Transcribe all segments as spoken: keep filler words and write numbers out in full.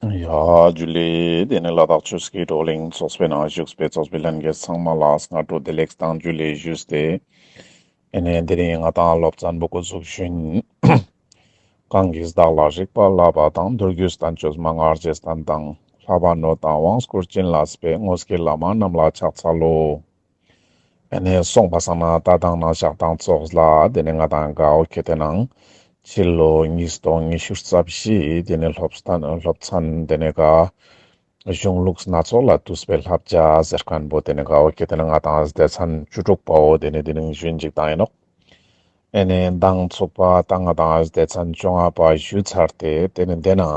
ཡ་ཇུ་ལེ། དེ་ནས་ལ་དྭགས་ཆོས་ཀྱི་བགྲོ་གླེང་ཚོགས་པའི་ནང་བཞུགས་པའི་ཚོགས་པའི་ལྷན་རྒྱས་ཚང་མ་ལ་སྔ་དྲོ་བདེ་ལེགས་དང་ཇུ་ལེ་ཞུས་ཏེ། ཨེ་ནས་དེ་རིང་ང་ཏང་སློབ་ཚན་པོ་འགོ་ཚུགས་ཞུ་ཡིན། གང་གིས་བདག་ལ་རིག་པ་བསླབ་པ་དང་། མདོ་རྒྱུད་བསྟན་བཅོས་མན་ངག་རྗེས་བསྟན་དང་། བསླབ་པ་ནོད་དང་དབང་བསྐུར་བྱིན་རླབས་པའི། དངོས་ཀྱི་བླ་མ་རྣམས་ལ་ཕྱག་འཚལ་ལོ། ཨེ་ནས་སོང་པ་སང་ན་ད་དང་ན་ཞག་དང་ཙོགས་ལ་དེ་ནས་ང་ཏང་གའོ་ཁེ་ཏེ་ནང་ཕྱི་ལོ་ཉིས་སྟོང་ཉི་ཤུ་རྩ་བཞི་དེ་ནས་སློབ་ཚན་སློབ་ཚན་དེ་ནས་ག་གཞུང་ལུགས་སྣ་ཚོགས་ལས་བཏུས་པའི་བསླབ་བྱ་ཟེར་མཁན་པོ་དེ་ནས་གའོ་ཁེ་ཏེ་ནང་ང་ཏང་སྡེ་ཚན་བཅུ་དྲུག་པའོ་དེ་ནས་དེ་ནས་ཞུ་ཡིན་ཅིག་ཏང་ཡིན་ནོག། ཨེ་ནས་མདང་ཚུག་པ་ད་ང་ཏང་སྡེ་ཚན་བཅོ་ལྔ་པ་ཞུ་ཚར་ཏེ་དེ་ནས་དེ་ནང་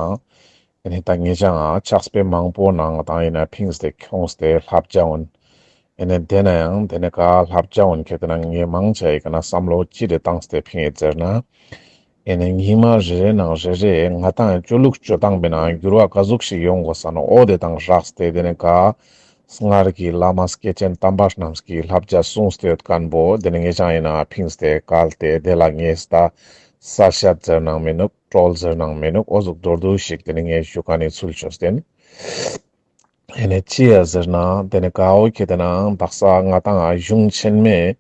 ཨེ་ནས་ད་ངེད་ཅག་ཕྱག་དཔེ་མང་པོ་ནང་ང་ཏང་ཡིན་ན་ཕིངས་ཏེ་ཁྱོངས་ཏེ་བསླབ་བྱ་འོན། ཨེ་ནས་དེ་ནའང་དེ་ནས་ག་བསླབ་བྱ་འོན་ཁེ་ཏེ་ནང་ངས་མང་ཆེ་ཡི་ཀ་ན་བསམ་བློ་ཅི་རེ་བཏང་སྟེ་ཕིངས་ཡོད་ཟེར་ན། ཨེ་ནས་ཉི་མ་རེ་རེ་ནང་རེ་རེ་ང་ཏང་སྤྱོད་ལུགས་སྤྱོད་སྟངས་པའི་ནང་འགྱུར་བ་ག་ཟུག་ཞིག་ཡོང་དགོས་ས་ནོག། འོ་དེ་དང་སྦྲགས་ཏེ་དེ་ནས་ག་སྔར་གྱི་བླ་མ་སྐྱེས་ཆེན་དམ་པ་རྣམས་ཀྱི་བསླབ་བྱ་གསུངས་ཏེ་ཡོད་མཁན་པོ་དེ་ནས་ངེད་ཅག་ཡིན་ན་ཕིངས་ཏེ་བཀལ་ཏེ་དེ་ལ་ངས་ད་གསལ་བཤད་ཟེར་ནའང་མི་ནུག། བཀྲོལ་ཟེར་ནའང་མི་ནུག། འོ་ཟུག་མདོར་བསྡུས་ཤིག་དེ་ནས་ངས་ཞུ་མཁན་ནི་ཚུལ་ཆོས་ཏེ་ནི། ཨེ་ནས་ཅི་ཡ་ཟེར་ན་དེ་ནས་གའོ་ཁེ་ཏེ་ནང་དག་ས་ང་ཏང་གཞུང་ཆེན་མོའི་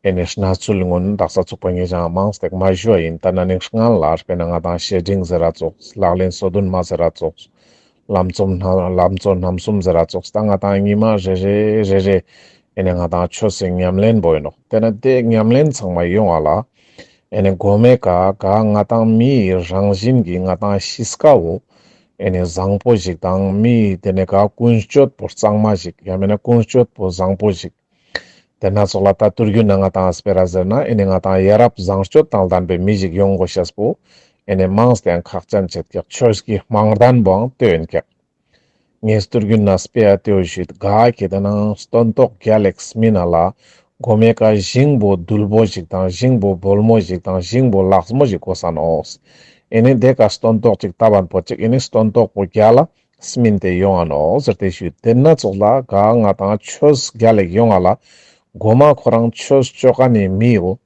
ཨེ་ནས་གནས་ཚུལ་ངོ་ན་དག་ས་ཚུག་པ་ངེད་ཅག་མང་སྟེ་མ་ཞུ་བ་ཡིན། ད་ན་ནིང་སྔན་ལ་དཔེར་ན་ང་ཏང་བཤེས་སྤྲིང་ཟེར་ར་ཙོགས། ལག་ལེན་སོ་བདུན་མ་ཟེར་ར་ཙོགས། ལམ་གཙོ་རྣམ་ལམ་གཙོ་རྣམ་གསུམ་ཟེར་ར་ཙོགས། ད་ང་ཏང་ཉི་མ་རེ་རེ་རེ་རེ་ཨེ་ནས་ང་ཏང་ཆོས་སི་ཉམས་ལེན་པོ་ཡིན་ནོག། དེ་ནས་དེ་ཉམས་ལེན་ཚང་མ་ཡོང་བ་ལ་ཨེ་ནས་གོ་མའི་ཀ་ག་ང་ཏང་མིའི་རང་བཞིན་གྱི་ང་ཏང་གཤིས་ཀ་བོ་ཨེ་ནས་བཟང་པོ་ཞིག་དང་མིའི་དེ་ནས་ག་ཀུན་སྤྱོད་པོ་གཙང་མ་ཞིག་ཡང་མེད་ན་ཀུན་སྤྱོད་པོ་བཟང་པོ་ཞིག། དེ་སྣ་ཚོགས་ལ་ད་དུས་རྒྱུན་ན་ང་ཏང་སྤེ་ར་ཟེར་ན་ཨེ་ནས་ང་ཏང་ཡ་རབས་བཟང་སྤྱོད་དང་ལྡན་པའི་མི་ཞིག་ཡོང་དགོས་ཤེས་པོ་ཨེ་ནས་མང་སྟེ་ཡང་ཁག་ཅན་ཆེད་ཀྱག། ཆོས་ཀྱི་དམངས་གདན་པོའང་ལྟོས་ཡིན་ཀྱག། ངས་དུས་རྒྱུན་ན་སྤེ་ར་ལྟོས་ཞུས་ག་ཁེ་ཏེ་ནང་སྟོན་ཐོག་རྒྱལ་ལེགས་སྨིན་ན་ལ་གོ་མའི་ཀ་ཞིང་པོ་རྡུལ་པོ་ཞིག་དང་ཞིང་པོ་སྦོལ་མོ་ཞིག་དང་ཞིང་པོ་ལགས་མོ་ཞིག་དགོས་ས་ནོག། ཨེ་ནས་དེ་ཀ་སྟོན་ཐོག་ཅིག་ལྟ་བན་པོ་ཅིག་ཨེ་ནས་སྟོན་ཐོག་པོ་རྒྱལ་ལ་སྨིན་ཏེ་ཡོང་ང་ནོག་ཟེར་ཏེ་ཞུས། དེ་སྣ་ཚོགས་ལ་ག་ང་ཏང་ཆོས་རྒྱལ་ལེགས་ཡོང་ང་ལ་གོ་མ་ཁོ་རང་ཆོས་ཅོ་མཁན་ནི་མི་བོ་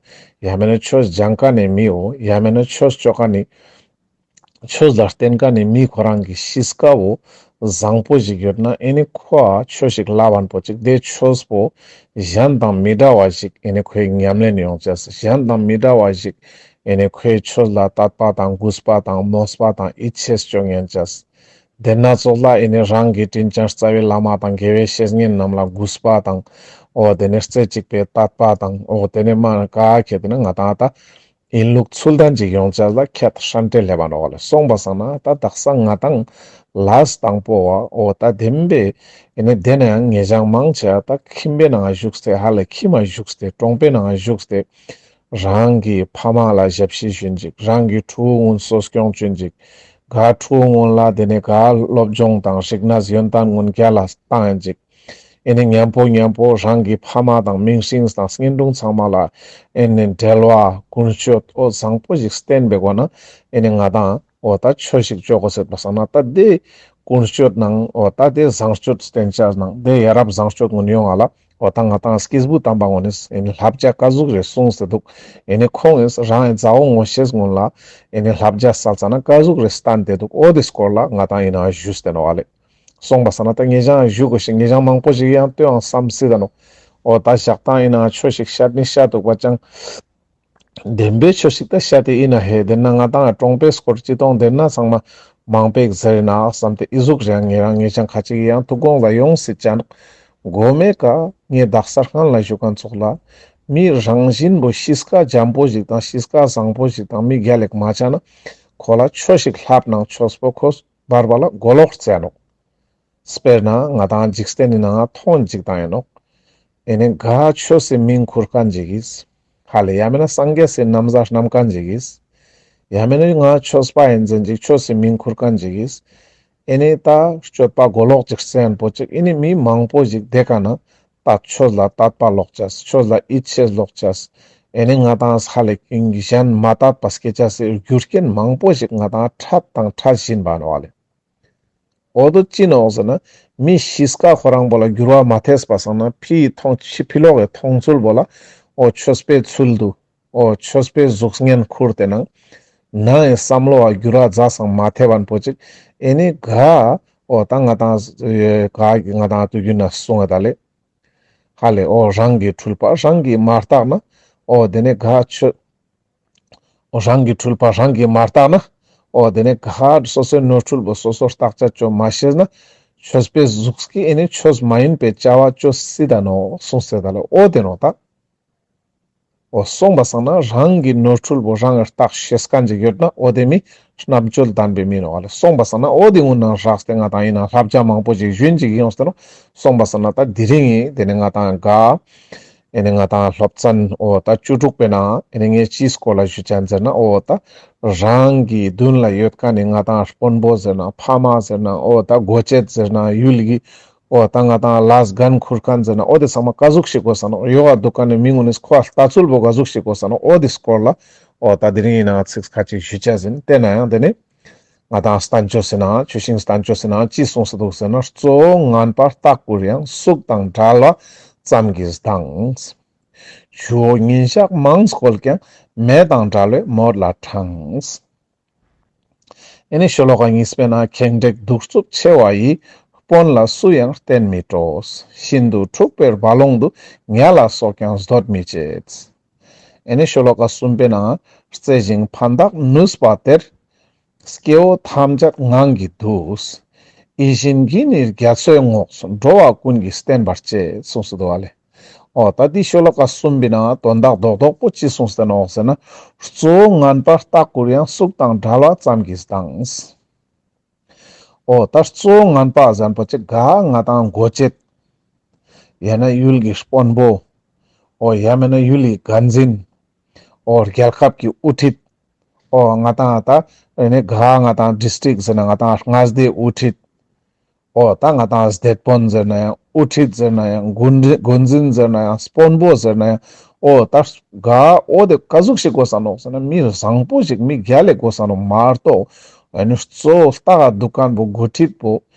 ཡང་མེད་ན་ཆོས་སྦྱང་མཁན་ནི་མི་བོ་ཡང་མེད་ན་ཆོས་ཅོ་མཁན་ནི་ཆོས་ལ་བརྟེན་མཁན་ནི་མི་ཁོ་རང་གི་གཤིས་ཀ་བོ་བཟང་པོ་ཞིག་ཡོད་ན་ཨེ་ནི་ཁོ་ཨ་ཆོས་ཤིག་ལབ་བན་པོ་ཅིག་དེ་ཆོས་པོ་གཞན་དང་མི་འདྲ་བ་ཞིག་ཨེ་ནི་ཁོའི་ཉམས་ལེན་ཡོང་ཅེས། གཞན་དང་མི་འདྲ་བ་ཞིག་ཨེ་ནི་ཁོའི་ཆོས་ལ་དད་པ་དང་གུས་པ་དང་མོས་པ་དང་ཡིད་ཆེས་ཅོ་ཉན་ཅེས། དེ་སྣ་ཚོགས་ལ་ཨེ་ནི་རང་གི་དྲིན་ཅན་རྩ་བའི་བླ་མ་དང་དགེ་བའི་བཤེས་གཉེན་རྣམས་ལ་གུས་པ་དང་། འོ་དེ་ནི་རྩེ་གཅིག་པའི་དད་པ་དང་། འོ་དེ་ནི་མ་ག་ཁེ་ཏེ་ན་ང་ཏང་ད་ཡིན་ལུགས་ཚུལ་ལྡན་ཅིག་ཡོང་ཅེས་ལ་ཁྱད་ཧྲན་ཏེ་སླེབས་པ་ནོག་ལེ། སོང་པ་སང་ན་ད་དག་ས་ང་ཏང་ལས་དང་པོ་བ་འོ་ད་བདེན་པའི་ཨེ་ནི་དེ་ནའང་ངེད་ཅག་མང་ཆེ་ད་ཁྱིམ་པའི་ནང་བཞུགས་ཏེ་ཧ་ལས་ཁྱིམ་མ་བཞུགས་ཏེ་གྲོང་པའི་ནང་བཞུགས་ཏེ་རང་གི་ཕ་མ་ལ་ཞབས་ཕྱི་ཞུན་ཅིག། རང་གི་ཕྲུ་གུ་གུན་གསོ་སྐྱོང་ཅོན་ཅིག། ག་ཕྲུ་གུ་གུན་ལ་དེ་ནི་ག་སློབ་སྦྱོང་དང་རིག་གནས་ཡོན་ཏན་གུན་རྒྱལ་ལ་བཏང་ཡིན་ཅིག། ཨེ་ནི་མཉམ་པོ་མཉམ་པོ་རང་གི་ཕ་མ་དང་མིང་སྲིང་དང་གཉེན་དྲུང་ཚང་མ་ལ་ཨེ་ནི་འབྲེལ་བ་ཀུན་སྤྱོད་འོ་བཟང་པོ་ཞིག་བསྟེན་པའི་སྒོ་ན་ཨེ་ནི་ང་ཏང་འོ་ད་ཆོས་ཤིག་ཅོ་དགོས་ཟེར་པ་སང་ན་ད་དེ་ཀུན་སྤྱོད་ནང་འོ་ད་དེ་བཟང་སྤྱོད་བསྟེན་ཅེས་ནང་དེ་ཡ་རབས་བཟང་སྤྱོད་གུན་ཡོང་ང་ལ་འོ་ད་ང་ཏང་སྐྱེས་བུ་དམ་པ་གུན་ནི་ཨེ་ནི་བསླབ་བྱ་ག་ཟུག་རེ་གསུངས་ཏེ་འདུག། ཨེ་ནི་ཁོང་ངིས་རང་ངི་མཛའ་བོ་ངོ་ཤེས་གུན་ལ་ཨེ་ནི་བསླབ་བྱ་སལ་ཙ་ན་ག་ཟུག་རེ་བསྟན་ཏེ་འདུག། འོ་དེ་སྐོར་ལ་ང་ཏང་ཡིན་ན་ཞུས་ཏེ་ནོག་ལེ། སོང་པ་སང་ན་ད་ངེད་ཅག་ཞུ་དགོས་ཤིག། ངེད་ཅག་མང་པོ་ཞིག་ཡང་ལྟོས་ཨང་བསམ་སྲིད་ད་ནོག། འོ་ད་ཞག་དང་ཡིན་ན་ཆོས་ཤིག་བཤད་ནི་བཤད་འདུག་པ་ཅང་བདེན་པའི་ཆོས་ཤིག་ད་བཤད་དེ་ཡིན་ན་ཧེ་དེ་ན་ང་ཏང་གྲོང་པའི་སྐོར་ཅི་གཏོང་དེ་ན་ཚང་མ་མང་པོ་ཟེར་ན་བསམ་སྟེ་ཨི་ཟུག་རེ་ངེད་རང་ངེད་ཅག་ཁ་ཅིག་ཡང་ཐུགས་དགོངས་ལ་ཡོང་སྲིད་ཅང་། མགོ་མའི་ཀ་ངས་དག་ས་སྔན་ལ་ཞུ་མཁན་ཚོགས་ལ་མི་རང་བཞིན་པོ་གཤིས་ཀ་འཇམ་པོ་ཞིག་དང་གཤིས་ཀ་བཟང་པོ་ཞིག་དང་མི་རྒྱལ་ལེགས་མ་ཆགས་ན་ཁོ་ལ་ཆོས་ཤིག་ལབ་ནང་ཆོས་པོ་ཁོ་བར་བར་ལ་མགོ་ལོག་རྩེ་ནོག། དཔེར་ན་ང་ཏང་འཇིག་རྟེན་ནི་ནང་མཐོང་ཅིག་ཏང་ཡིན་ནོག། ཨེ་ནི་ག་ཆོས་སི་མིང་ཁུར་མཁན་ཅིག་གིས། ཧ་ལེ་ཡང་མེད་ན་སངས་རྒྱས་སི་ན་བཟའ་བསྣམས་མཁན་ཅིག་གིས། ཡང་མེད་ན་ང་ཆོས་པ་ཡིན་ཟེར་ཅིག་ཆོས་སི་མིང་ཁུར་མཁན་ཅིག་གིས། ཨེ་ནི་ད་སྤྱོད་པ་མགོ་ལོག་ཅིག་རྩེ་ཡན་པོ་ཅིག་ཨེ་ནི་མི་མང་པོ་ཞིག་དེ་ཀ་ན་ད་ཆོས་ལ་དད་པ་ལོག་ཅེས། ཆོས་ལ་ཡིད་ཆེས་ལོག་ཅེས། ཨེ་ནི་ང་ཏང་ཧ་ལེ་གཞན་མ་དད་པ་སྐྱེ་ཅེས་སི་རྒྱུ་རྐྱེན་མང་པོ་ཞིག་ང་ཏང་འཕྲད་དང་འཕྲད་བཞིན་པ་ནོག་ལེ། འོ་དོ་ཅི་ནོག་ཟེར་ན། མི་གཤིས་ཀ་ཁོ་རང་པོ་ལ་འགྱུར་བ་མ་ཐེབས་པ་སང་ན་ཕི་ཡི་མཐོང་ཕྱི་ཕི་ལོག་གི་མཐོང་ཚུལ་པོ་ལ་འོ་ཆོས་པའི་ཚུལ་དུ་འོ་ཆོས་པའི་གཟུགས་བརྙན་ཁུར་ཏེ་ནང་ ནའི་བསམ་བློ་བ་འགྱུར་བ་ཛ་སང་མ་ཐེབས་པ་པོ་ཅིག་ཨེ་ནི་ག་འོ་ད་ང་ཏང་ག་ང་ཏང་དུས་རྒྱུན་ན་གསུང་ཡོད་ད་ལེ། ཧ་ལེ་འོ་རང་གི་འཁྲུལ་པ་རང་གིས་མ་བརྟགས་ན། འོ་དེ་ནས་ག་ཆོས། འོ་རང་གི་འཁྲུལ་པ་རང་གིས་མ་བརྟགས་ན། འོ་དེ་ནས་ག་སོ་སོའི་ནོར་འཁྲུལ་པོ་སོ་སོར་བརྟག་དཔྱད་ཅོ་མ་ཤེས་ན། ཆོས་པའི་གཟུགས་ཀྱིས་ཨེ་ནི་ཆོས་མ་ཡིན་པའི་བྱ་བ་ཅོ་སྲིད་ད་ནོག་གསུངས་ཟེར་ད་ལེ། འོ་དེ་ནོག་ད། འོ་སོང་པ་སང་ན་རང་གི་ནོར་འཁྲུལ་པོ་རང་གིས་བརྟག་ཤེས་མཁན་ཅིག་ཡོད་ན་འོ་དེ་མི་རྣམ་དཔྱོད་ལྡན་པའི་མི་ནོག་ལེ། སོང་པ་སང་ན་འོ་དེ་ངུ་ན་རགས་ཏེ་ང་ཏང་ཡིན་ན་བསླབ་བྱ་མང་པོ་ཞིག་ཞུན་ཅིག་ཡོངས་ཏེ་ནོག། སོང་པ་སང་ན་ད་དེ་རིང་ངི་དེ་ནས་ང་ཏང་ག་ཨེ་ནི་ང་ཏང་སློབ་ཚན་འོ་ད་བཅུ་དྲུག་པའི་ནང་ཨེ་ནི་ངས་ཅིའི་སྐོར་ལ་ཞུ་ཅན་ཟེར་ན། འོ་ད་རང་གི་མདུན་ལ་ཡོད་མཁན་ནི་ང་ཏང་དཔོན་པོ་ཟེར་ན་ཕ་མ་ཟེར་ན་འོ་ད་མགོ་བྱེད་ཟེར་ན་ཡུལ་གྱི་འོ་ད་ང་ཏང་ལས་འགན་འཁུར་མཁན་ཟེར་ན་འོ་དེ་ཚང་མ་ག་ཟུག་ཤིག་དགོས་ས་ནོག། ཡོག་ག་འདུག་མཁན་ནི་མི་ངུན་ནི་ཁོ་ལྟ་ཚུལ་པོ་ག་ཟུག་ཤིག་དགོས་ས་ནོག། འོ་དེ་སྐོར་ལ་འོ་ད་དེ་རིང་ཡིན་ན་ཚིག་ཁ་ཅིག་ཞུ་ཅ་ཟིན། དེ་ན་ཡང་དེ་ནི་ང་ཏང་བསྟན་བཅོས་ཟེར་ན་ཆོས་ཤིང་བསྟན་བཅོས་ཟེར་ན་ཅི་གསུངས་སུ་འདུག་ཟེར་ན། གཙོ་བོ་ངན་པ་བརྟག་བསྐུར་ཡང་། གཟུགས་དང་འབྲེལ་བ་ཙམ་གྱིས་ལྡང་། ཇོ་བོ་ཉིན་ཞག་མང་བསྐོལ་ཀྱང་། མེ་དང་འབྲལ་བའི་མོད་ལ་གྲངས། ཨེ་ནི་ཤོ་ལོ་ཀ་གཉིས་པའི་ནང་ཁེངས་དྲེགས་གདུག་རྩུབ་ཆེ་བ་ཡི། དཔོན་ལ་སུ་ཡང་བརྟེན་མི་སྤྲོ། ཤིན་ཏུ་འཁྲུགས་པའི་རྦ་ཀློང་དུ། ཉ་ལ་སོགས་ཀྱང་བཟོད་མི་བྱེད། ཨེ་ནི་ཤོ་ལོ་ཀ་གསུམ་པའི་ནང་རྩེ་ཞིང་ཕན་བདག་ནུས་པ་དེར། སྐྱེ་བོ་ཐམས་ཅད་ངང་གིས་འདུ། ཡིད་བཞིན་གྱི་ནི་རྒྱ་མཚོའི་ངོགས། འགྲོ་བ་ཀུན་གྱིས་བརྟེན་པར་བྱེད། གསུངས་སུ་འདུག་པ་ལེ། འོ་ད་འདི་ཤོ་ལོ་ཀ་གསུམ་པའི་ནང་དོན་དག་རྡོག་རྡོག་པོ་ཅི་གསུངས་ཏེ་ནོག་ཟེར་ན། གཙོ་བོ་ངན་པ་བརྟག་བསྐུར་ཡང་། གཟུགས་དང་འབྲེལ་བ་ཙམ་གྱིས་ལྡང་། འོ་ད་གཙོ་བོ་ངན་པ་ཟེར་མཁན་པོ་ཅིག་ག་ང་ཏང་མགོ་བྱེད། ཡང་ན་ཡུལ་གྱི་དཔོན་པོ། འོ་ཡང་མེད་ན་ཡུལ་གྱི་འགན་འཛིན། འོ་རྒྱལ་ཁབ་ཀྱི་དབུ་ཁྲིད། འོ་ང་ཏང་ད་ཨེ་ནི་ག་ང་ཏང་ཌིས་ཊྲིཀ་ཟེར་ན་ང་ཏང་མངའ་སྡེའི་དབུ་ཁྲིད། འོ་ད་ང་ཏང་སྡེ་དཔོན་ཟེར་ན་ཡང་དབུ་ཁྲིད་ཟེར་ན་ཡང་འགོ་འཛིན་ཟེར་ན་ཡང་དཔོན་པོ་ཟེར་ན་ཡང་འོ་ད་ག་འོ་དེ་ག་ཟུག་ཞིག་དགོས་ས་ནོག་ཟེར་ན་མི་བཟང་པོ་ཞིག་མི་རྒྱལ་ལ་དགོས་ས་ནོག་མ་གཏོགས། ཨེ་ནི་གཙོ་བོ་ལྟ་ག་འདུག་མཁན་པོ་འགོ་ཁྲིད་པོ་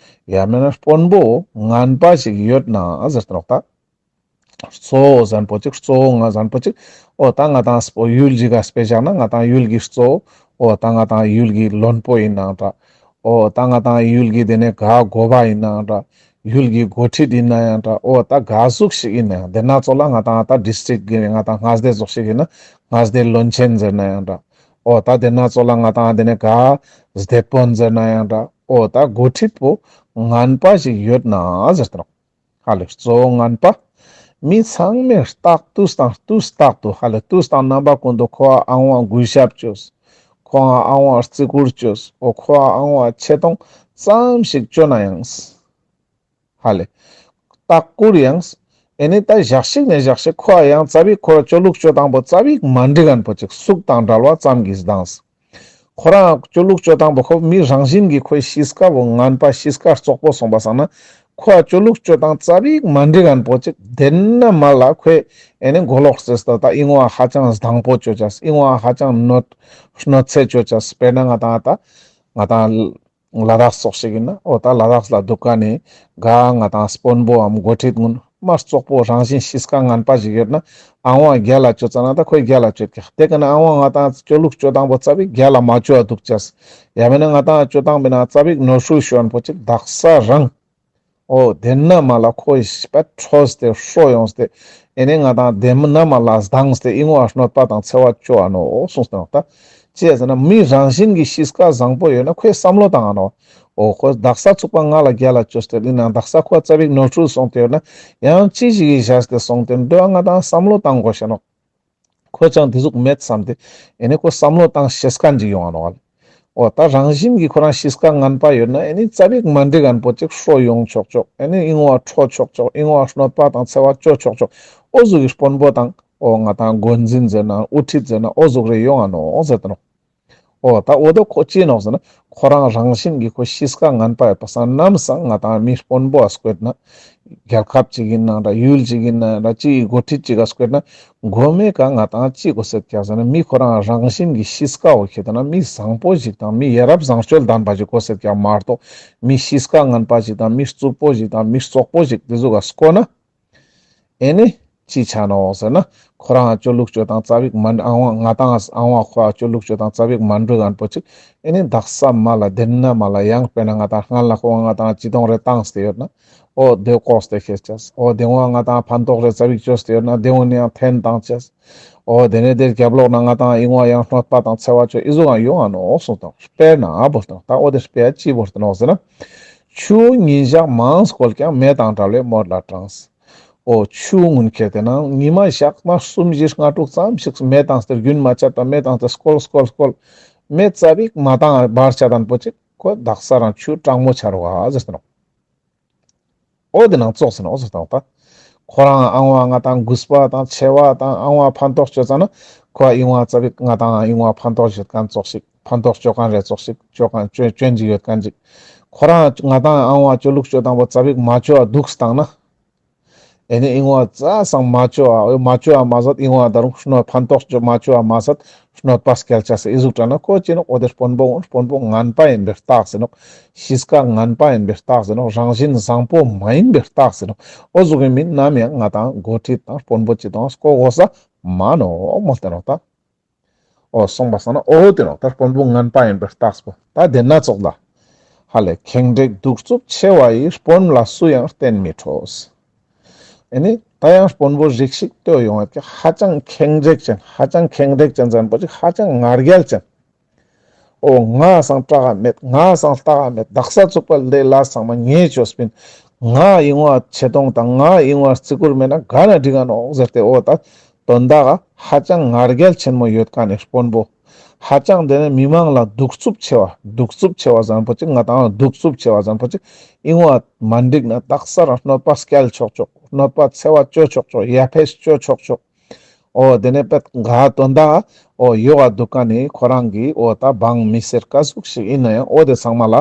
ཡང་མེད་ན་དཔོན་པོ་ངན་པ་ཞིག་ཡོད་ན་ཟེར་ཏེ་ནོག་ད། གཙོ་བོ་ཟེར་མཁན་པོ་ཅིག་གཙོ་བོ་ང་ཟེར་མཁན་པོ་ཅིག་འོ་ད་ང་ཏང་སྤོ་ཡུལ་ཞིག་ག་དཔེ་བཞག་ན་ང་ཏང་ཡུལ་གྱི་གཙོ་བོ། འོ་ད་ང་ཏང་ཡུལ་གྱི་བློན་པོ་ཡིན་ནའང་འདྲ། འོ་ད་ང་ཏང་ཡུལ་གྱི་དེ་ནས་ག་འགོ་པ་ཡིན་ནའང་འདྲ། ཡུལ་གྱི་འགོ་ཁྲིད་ཡིན་ན་ཡང་འདྲ། འོ་ད་ག་ཟུག་ཞིག་ཡིན་ན་ཡང་དེ་ན་ཙོགས་ལ་ང་ཏང་ད་ཌིས་ཊྲིཀ་གི་ང་ཏང་མངའ་སྡེ་ཙོགས་ཤིག་ཡིན་ན་མངའ་སྡེ་བློན་ཆེན་ཟེར་ན་ཡང་འདྲ། འོ་ད་དེ་ན་ཙོགས་ལ་ང་ཏང་དེ་ནས་ག་སྡེ་དཔོན་ཟེར་ན་ཡང་འདྲ། འོ་ད་འགོ་ཁྲིད་པོ་ངན་པ་ཞིག་ཡོད་ན་ཟེར་ཏེ་ནོག་ཧ་ལེ་གཙོ་བོ་ངན་པ། མི་ཚང་མས་རྟག་དུས་དང་དུས་རྟག་ཏུ་ཧ་ལེ་དུས་དང་རྣམ་པ་ཀུན་ཏུ་ཁོ་ཨ་ཨང་བ་གུས་ཞབས་བཅོས། ཁོ་ཨ་ཨང་བ་བརྩི་བཀུར་བཅོས། འོ་ཁོ་ཨ་ཨང་བ་ཆེ་མཐོང་ཙམ་ཞིག་བཅོ་ན་ཡང་། ཧ་ལེ། བརྟག་བསྐུར་ཡང་། ཨེ་ནི་ད་ཞག་ཞིག་ནས་ཞག་ཞིག་ཁོ་ཡང་ཙ་པིག་ཁོ་ར་ཅོ་ལུགས་ཅོ་སྟངས་པོ་ཙ་པིག་མ་འགྲིག་མཁན་པོ་ཅིག་གཟུགས་དང་འབྲེལ་བ་ཙམ་གྱིས་ལྡང་། ཁོ་རང་ཅོ་ལུགས་ཅོ་སྟངས་པོ་ཁོ་མི་རང་བཞིན་གྱིས་ཁོའི་གཤིས་ཀ་བོ་ངན་པ་གཤིས་ཀ་བཙོག་པོ་སོང་པ་སང་ན་ཁོ་ཅོ་ལུགས་ཅོ་སྟངས་ཙ་པིག་མ་འགྲིག་མཁན་པོ་ཅིག་དེ་ན་མ་ལ་ཁོས་ཨེ་ནི་མགོ་ལོག་ཟེར་ཏེ་ད་ཨིན་བ་ཧ་ཅང་སྡང་པོ་ཅོ་ཅས། ཨིན་བ་ཧ་ཅང་གནོད་གནོད་འཚེ་ཅོ་ཅས། དཔེར་ན་ང་ཏང་ད་ང་ཏང་ལ་དྭགས་ཙོགས་ཤིག་ཡིན་ན། འོ་ད་ལ་དྭགས་ལ་འདུག་མཁན་ནི་ག་ང་ཏང་དཔོན་པོའམ་འགོ་ཁྲིད་ཀུན་མ་བཙོག་པོ་རང་བཞིན་གཤིས་ཀ་ངན་པ་ཞིག་ཡོད་ན་ཨང་བ་རྒྱལ་ལ་ཅོ་ཙ་ན་ད་ཁོས་རྒྱལ་ལ་ཅོ་ཀྱག་དེ་ཀ་ན་ཨང་བ་ང་ཏང་ཅོ་ལུགས་ཅོ་སྟངས་པོ་ཙ་པིག་རྒྱལ་ལ་མ་ཅོ་བ་འདུག་ཅས། ཡང་མེད་ན་ང་ཏང་ཅོ་སྟངས་པོའི་ནང་ཙ་པིག་ནོར་འཁྲུལ་ཤོར་མཁན་པོ་ཅིག་དག་ས་རང་། འོ་དེ་ན་མ་ལ་ཁོའི་པ་འཕྲོས་ཏེ་ཧྲོ་ཡོངས་ཏེ་ཨེ་ནི་ང་ཏང་དེ་ན་མ་ལ་སྡང་སྟེ་ཨིན་བ་གནོད་པ་དང་འཚེ་བ་ཅོ་བ་ནོག་གསུངས་ཏེ་ནོག་ད། ཅི་ཡ་ཟེར་ན་མི་རང་བཞིན་གྱི་གཤིས་ཀ་བཟང་པོ་ཡོད་ན་ཁོས་བསམ་བློ་བཏང་ང་ནོག་འོ་ཁོ་དག་ས་ཚུགས་པ་ང་ལ་རྒྱལ་ལ་ཅོས་ཏེ་ཡིན་ན་དག་ས་ཁོ་ཙ་པིག་ནོར་འཁྲུལ་སོང་སྟེ་ཡོད་ན་ཡང་ཅི་ཞིག་གི་བཞག་སྟེ་སོང་སྟེ་འདོད་ང་ཏང་བསམ་བློ་བཏང་དགོས་ཤེས་ནོག་ཁོ་ཅང་དེ་ཟུག་མེད་བསམ་སྟེ་ཨེ་ནི་ཁོ་བསམ་བློ་བཏང་ཤེས་མཁན་ཅིག་ཡོང་ང་ནོག་འོ་ད་རང་བཞིན་གྱི་ཁོ་རང་གཤིས་ཀ་ངན་པ་ཡོད་ན་ཨེ་ནི་ཙ་པིག་མ་འགྲིག་མཁན་པོ་ཅིག་ཧྲོ་ཡོང་ཆོག་ཆོག་ཨེ་ནི་ཨིན་བ་ཁྲོ་ཆོག་ཆོག་ཨིན་བ་གནོད་པ་དང་འཚེ་བ་ཅོ་ཆོག་ཆོག་འོ་ཟུག་གི་དཔོན་པོ་དང་འོ་ང་ཏང་འགོ་འཛིན་ཟེར་ན་དབུ་ཁྲིད་ཟེར་ན་འོ་ཟུག་རེ་ཡོང་ང་ནོག་ཟེར་ཏེ་ནོག་འོ་ད་འོ་དོ་ཁོ་ཅི་ནོག་ཟེར་ན་ཁོ་རང་རང་བཞིན་གྱི་ཁོ་གཤིས་ཀ་ངན་པ་ཡོད་པ་སང་ནམ་སང་ང་ཏང་མི་དཔོན་པོ་ཨ་སྐོད་ན་རྒྱལ་ཁབ་ཅིག་ཡིན་ན་འདྲ་ཡུལ་ཅིག་ཡིན་ན་འདྲ་ཅི་ཡི་འགོ་ཁྲིད་ཅིག་ཨ་སྐོད་ན་མགོ་མའི་ཀ་ང་ཏང་ཅི་དགོས་སེད་ཀྱག་ཟེར་ན་མི་ཁོ་རང་རང་བཞིན་གྱི་གཤིས་ཀ་འོ་ཁེ་ཏེ་ན་མི་བཟང་པོ་ཞིག་དང་མི་ཡ་རབས་བཟང་སྤྱོད་ལྡན་པ་ཞིག་དགོས་སེད་ཀྱག་མ་གཏོགས་མི་གཤིས་ཀ་ངན་པ་ཞིག་དང་མི་རྩུབ་པོ་ཞིག་དང་མི་བཙོག་པོ་ཞིག་དེ་ཟུག་ག་སྐོ་ན་ཨེ་ནི། ཅི་ཆ་ནོག་ཟེར་ན། ཁོ་རང་ཅོ་ལུགས་ཅོ་སྟངས་ཙ་པིག་མ་ཨ་ང་ཏང་ཨ་ང་ཁོ་ཅོ་ལུགས་ཅོ་སྟངས་ཙ་པིག་མ་འགྲིག་གན་པོ་ཅིག་ཨེ་ནི་དག་ས་མ་ལ་དེན་ན་མ་ལ་ཡང་དཔེར་ན་ང་ཏང་སྔན་ལ་ཁོ་ང་ཏང་ཅི་དོང་རེ་བཏང་སྟེ་ཡོད་ན། འོ་དེ་ཀོག་སྟེ་ཁྱེར་ཅེས། འོ་དེ་ང་ང་ཏང་ཕན་ཐོགས་རེ་ཙ་པིག་ཅོས་ཏེ་ཡོད་ན་དེ་འོ་ནི་ཡང་འཐེན་བཏང་ཅེས། འོ་དེ་ནས་དེ་རྒྱབ་ལོགས་ན་ང་ཏང་ཨི་ང་ཡང་གནོད་པ་དང་འཚེ་བ་ཅོ་ཨི་ཟུག་ཡང་ཡོང་ང་ནོག་གསུངས་དང་། དཔེར་ན་བོར་དང་ད་འོ་དེ་དཔེ་ཅི་བོར་དང་ནོག་ཟེར་ན། ཆུ་ཉིན་ཞག་མང་བསྐོལ་ཀྱང་། མེ་དང་བྲལ་བའི་མོད་ལ་གྲང་། འོ་ཆུ་སྔོན་ཁྱེར་ཏེ་ན་ཉི་མ་ཞག་ན་གསུམ་བཞི་ལྔ་དྲུག་ཙམ་ཞིག་མེ་བཏང་སྟེ་རྒྱུན་མ་ཆད་པ་མེ་བཏང་སྟེ་སྐོལ་སྐོལ་སྐོལ། མེ་ཙ་པིག་མ་བཏང་བར་ཆད་དང་པོ་ཅིག་ཁོ་དག་ས་རང་ཆུ་གྲང་མོ་ཆ་རུ་བ་ཟེར་ཏེ་ནོག་འོ་དེ་ནང་ཙོགས་ཟེར་ན་འོ་ཟེར་དང་ད། ཁོ་རང་ཨང་བ་ང་ཏང་གུས་པ་དང་ཆེ་བ་དང་ཨང་བ་ཕན་ཐོགས་ཅོ་ཙ་ན། ཁོ་ཨིང་བ་ཙ་པིག་ང་ཏང་ཨིང་བ་ཕན་ཐོགས་ཅོ་མཁན་ཙོགས་ཤིག་ཕན་ཐོགས་ཅོ་མཁན་རེ་ཙོགས་ཤིག་ཅོ་མཁན་ཅོ་ཅོན་ཅིག་ཡོད་མཁན་ཅིག་ཁོ་རང་ང་ཏང་ཨང་བ་ཅོ་ལུགས་ཅོ་དང་པོ་ཙ་པིག་མ་ཅོ་བ་འདུག་སྟངས་ན། ཨེ་ནི་ཨིང་བ་ཙ་སང་མ་ཅོ་བ་མ་ཅོ་བ་མ་ཟད་ཨིང་བ་ད་རུང་གནོད་ཕན་ཐོགས་ཅོ་མ་ཅོ་བ་མ་ཟད་གནོད་པ་སྐྱལ་ཆ་ཟེར་ཨི་ཟུག་དྲན་ན་ཁོ་ཅི་ནོག་འོ་དེ་དཔོན་པོ་འོ་དཔོན་པོ་ངན་པ་ཡིན་པའི་རྟགས་ཟེར་ནོག་གཤིས་ཀ་ངན་པ་ཡིན་པའི་རྟགས་ཟེར་ནོག་རང་བཞིན་བཟང་པོ་མ་ཡིན་པའི་རྟགས་ཟེར་ནོག་འོ་ཟུག་གི་མི་ནམ་ཡང་ང་ཏང་འགོ་ཁྲིད་དང་དཔོན་པོ་ཅི་དང་སྐོ་གོ་ས་མ་ནོག་མོལ་ཏེ་ནོག་ད། འོ་སོང་པ་སང་ན་འོ་དེ་ནོག་ད་དཔོན་པོ་ངན་པ་ཡིན་པའི་རྟགས་པོ་ད་དེ་ན་ཙོགས་ལ། ཧ་ལས་ཁེངས་དྲེགས་གདུག་རྩུབ་ཆེ་བ་ཡིས། དཔོན་ལ་སུ་ཡང་བརྟེན་མི་ཁྲོ། ཨེ་ནི་ད་ཡང་དཔོན་པོ་རིགས་ཤིག་ལྟོས་ཡོང་བ་ཀྱི་ཧ་ཅང་ཁེངས་དྲེགས་ཅན་ཧ་ཅང་ཁེངས་དྲེགས་ཅན་ཙམ་པོ་ཅིག་ཧ་ཅང་ང་རྒྱལ་ཅན། འོ་ང་སང་སྐྲག་ག་མེད། ང་སང་ལྟ་ག་མེད། དག་ས་ཚུག་པ་ལས་ལ་ཚང་མ་ངས་ཅོས་པིན། ང་ཨིང་བ་ཆེ་མཐོང་དང་ང་ཨིང་བ་བརྩི་བཀུར་མེད་ན་ག་ན་འགྲིག་ག་ནོག་ཟེར་ཏེ་འོ་ད་དོན་དག་ག་ཧ་ཅང་ང་རྒྱལ་ཆེན་མོ་ཡོད་མཁན་ནི་དཔོན་པོ། ཧ་ཅང་དེ་ནས་མི་མང་ལ་གདུག་རྩུབ་ཆེ་བ་གདུག་རྩུབ་ཆེ་བ་ཙམ་པོ་ཅིག་ང་ཏང་གདུག་རྩུབ་ཆེ་བ་ཙམ་པོ་ཅིག་ཨིང་བ་མ་འགྲིག་ན་དག་ས་རང་གནོད་པ་སྐྱལ་ཆོག་ཆོག་གནོད་པ་འཚེ་བ་ཅོ་ཆོག་ཆོག་ཡ་ཕེས་ཅོ་ཆོག་ཆོག་འོ་དེ་ནས་པད་ག་དོན་དག་འོ་ཡོག་ག་འདུག་མཁན་ནི་ཁོ་རང་གི་འོ་ད་འབངས་མི་སེར་ག་ཟུག་ཞིག་ཡིན་ན་ཡང་འོ་དེ་ཚང་མ་ལ་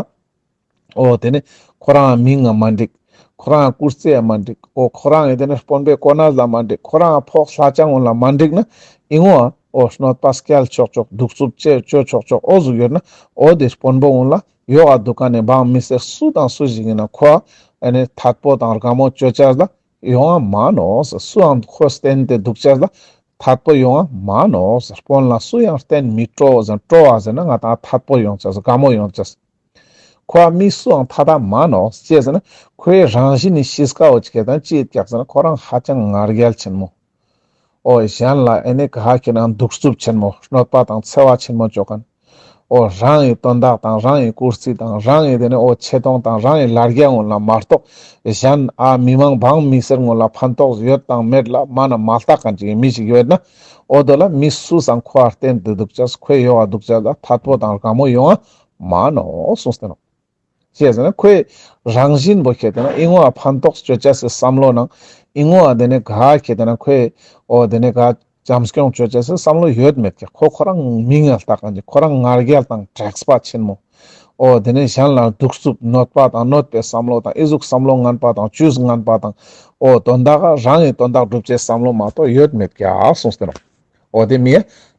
འོ་དེ་ནས་ཁོ་རང་མིང་ང་མ་འགྲིག་ཁོ་རང་སྐུ་རྩེ་ཡ་མ་འགྲིག་འོ་ཁོ་རང་ཡི་དེ་ནས་དཔོན་པོའི་གོ་གནས་ལ་མ་འགྲིག་ཁོ་རང་ཕོགས་ལྷ་ཅང་འོན་ལ་མ་འགྲིག་ན་ཨིང་བ་འོ་གནོད་པ་སྐྱལ་ཆོག་ཆོག་གདུག་རྩུབ་ཅོ་ཅོ་ཆོག་ཆོག་འོ་ཟུག་ཡོད་ན་འོ་དེ་དཔོན་པོ་འོན་ལ་ཡོག་ག་འདུག་མཁན་ནི་འབངས་མི་སེར་སུ་དང་སུ་ཞིག་ཡིན་ན་ཁོ་ཨ་ནི་ཐད་པོ་དང་དགའ་མོ་ཅོ་ཅེས་ལ་ཡོང་ང་མ་ནོག་སུའང་ཁོ་བརྟེན་ཏེ་འདུག་ཅེས་ལ་ཐད་པོ་ཡོང་ང་མ་ནོག་དཔོན་ལ་སུ་ཡང་བརྟེན་མི་སྤྲོ་ཟེར་སྤྲོ་བ་ཟེར་ན་ང་ཏང་ཐད་པོ་ཡོང་ཅེས་དགའ་མོ་ཡོང་ཅེས། ཁོ་མི་སུའང་ཐད་ད་མ་ནོག་ཅི་ཟེར་ན་ཁོའི་རང་བཞིན་ནི་གཤིས་ཀ་འོ་ཅི་ཀ་དང་ཅི་ཡིད་ཀྱག་ཟེར་ན་ཁོ་རང་ཧ་ཅང་ང་རྒྱལ་ཆེན་མོ། འོ་གཞན་ལ་ཨེ་ནི་ག་ཁེ་ན་གདུག་རྩུབ་ཆེན་མོ་གནོད་པ་དང་འཚེ་བ་ཆེན་མོ་ཅོ་མཁན། འོ་རང་གི་དོན་དག་དང་རང་གི་སྐུ་རྩེ་དང་རང་གི་དེ་ནས་འོ་ཆེ་མཐོང་དང་རང་གི་ལར་རྒྱ་ངོ་ལ་མ་གཏོགས་གཞན་ཨ་མི་མང་འབངས་མི་སེར་ངོ་ལ་ཕན་ཐོགས་ཡོད་དང་མེད་ལ་མ་ན་མ་ལྟ་མཁན་ཅིག་གི་མི་ཞིག་ཡོད་ན་འོ་དོ་ལ་མི་སུ་སང་ཁོ་ཨ་བརྟེན་ཏེ་འདུག་ཅེས་ཁོའི་ཡོག་ག་འདུག་ཅེས་ལ་ཐད་པོ་དང་དགའ་མོ་ཡོང་ང་མ་ནོག་གསུངས་ཏེ་ནོག་ཅི་ཟེར་ན་ཁོའི་རང་བཞིན་པོ་ཁེ་ཏེ་ན་ཨིང་བ་ཕན་ཐོགས་ཅོ་ཅེས་སི་བསམ་བློ་ནང་ཨིང་བ་དེ་ནས་ག་ཁེ་ཏེ་ན་ཁོའི་འོ་དེ་ནས་ག་བྱམས་སྐྱོང་ཅོ་ཅེས་སི་བསམ་བློ་ཡོད་མེད་ཀྱག་ཁོ་ཁོ་རང་མིང་ང་ལྟ་མཁན་ཅིག་ཁོ་རང་ང་རྒྱལ་དང་དྲེགས་པ་ཆེན་མོ། འོ་དེ་ནས་གཞན་ལ་གདུག་རྩུབ་གནོད་པ་དང་གནོད་པའི་བསམ་བློ་དང་ཨི་ཟུག་བསམ་བློ་ངན་པ་དང་ཇུས་ངན་པ་དང་འོ་དོན་དག་ག་རང་གི་དོན་དག་སྒྲུབ་ཅེས་བསམ་བློ་མ་གཏོགས་ཡོད་མེད་ཀྱག་གསུངས་ཏེ་ནོག་འོ་དེ་མི་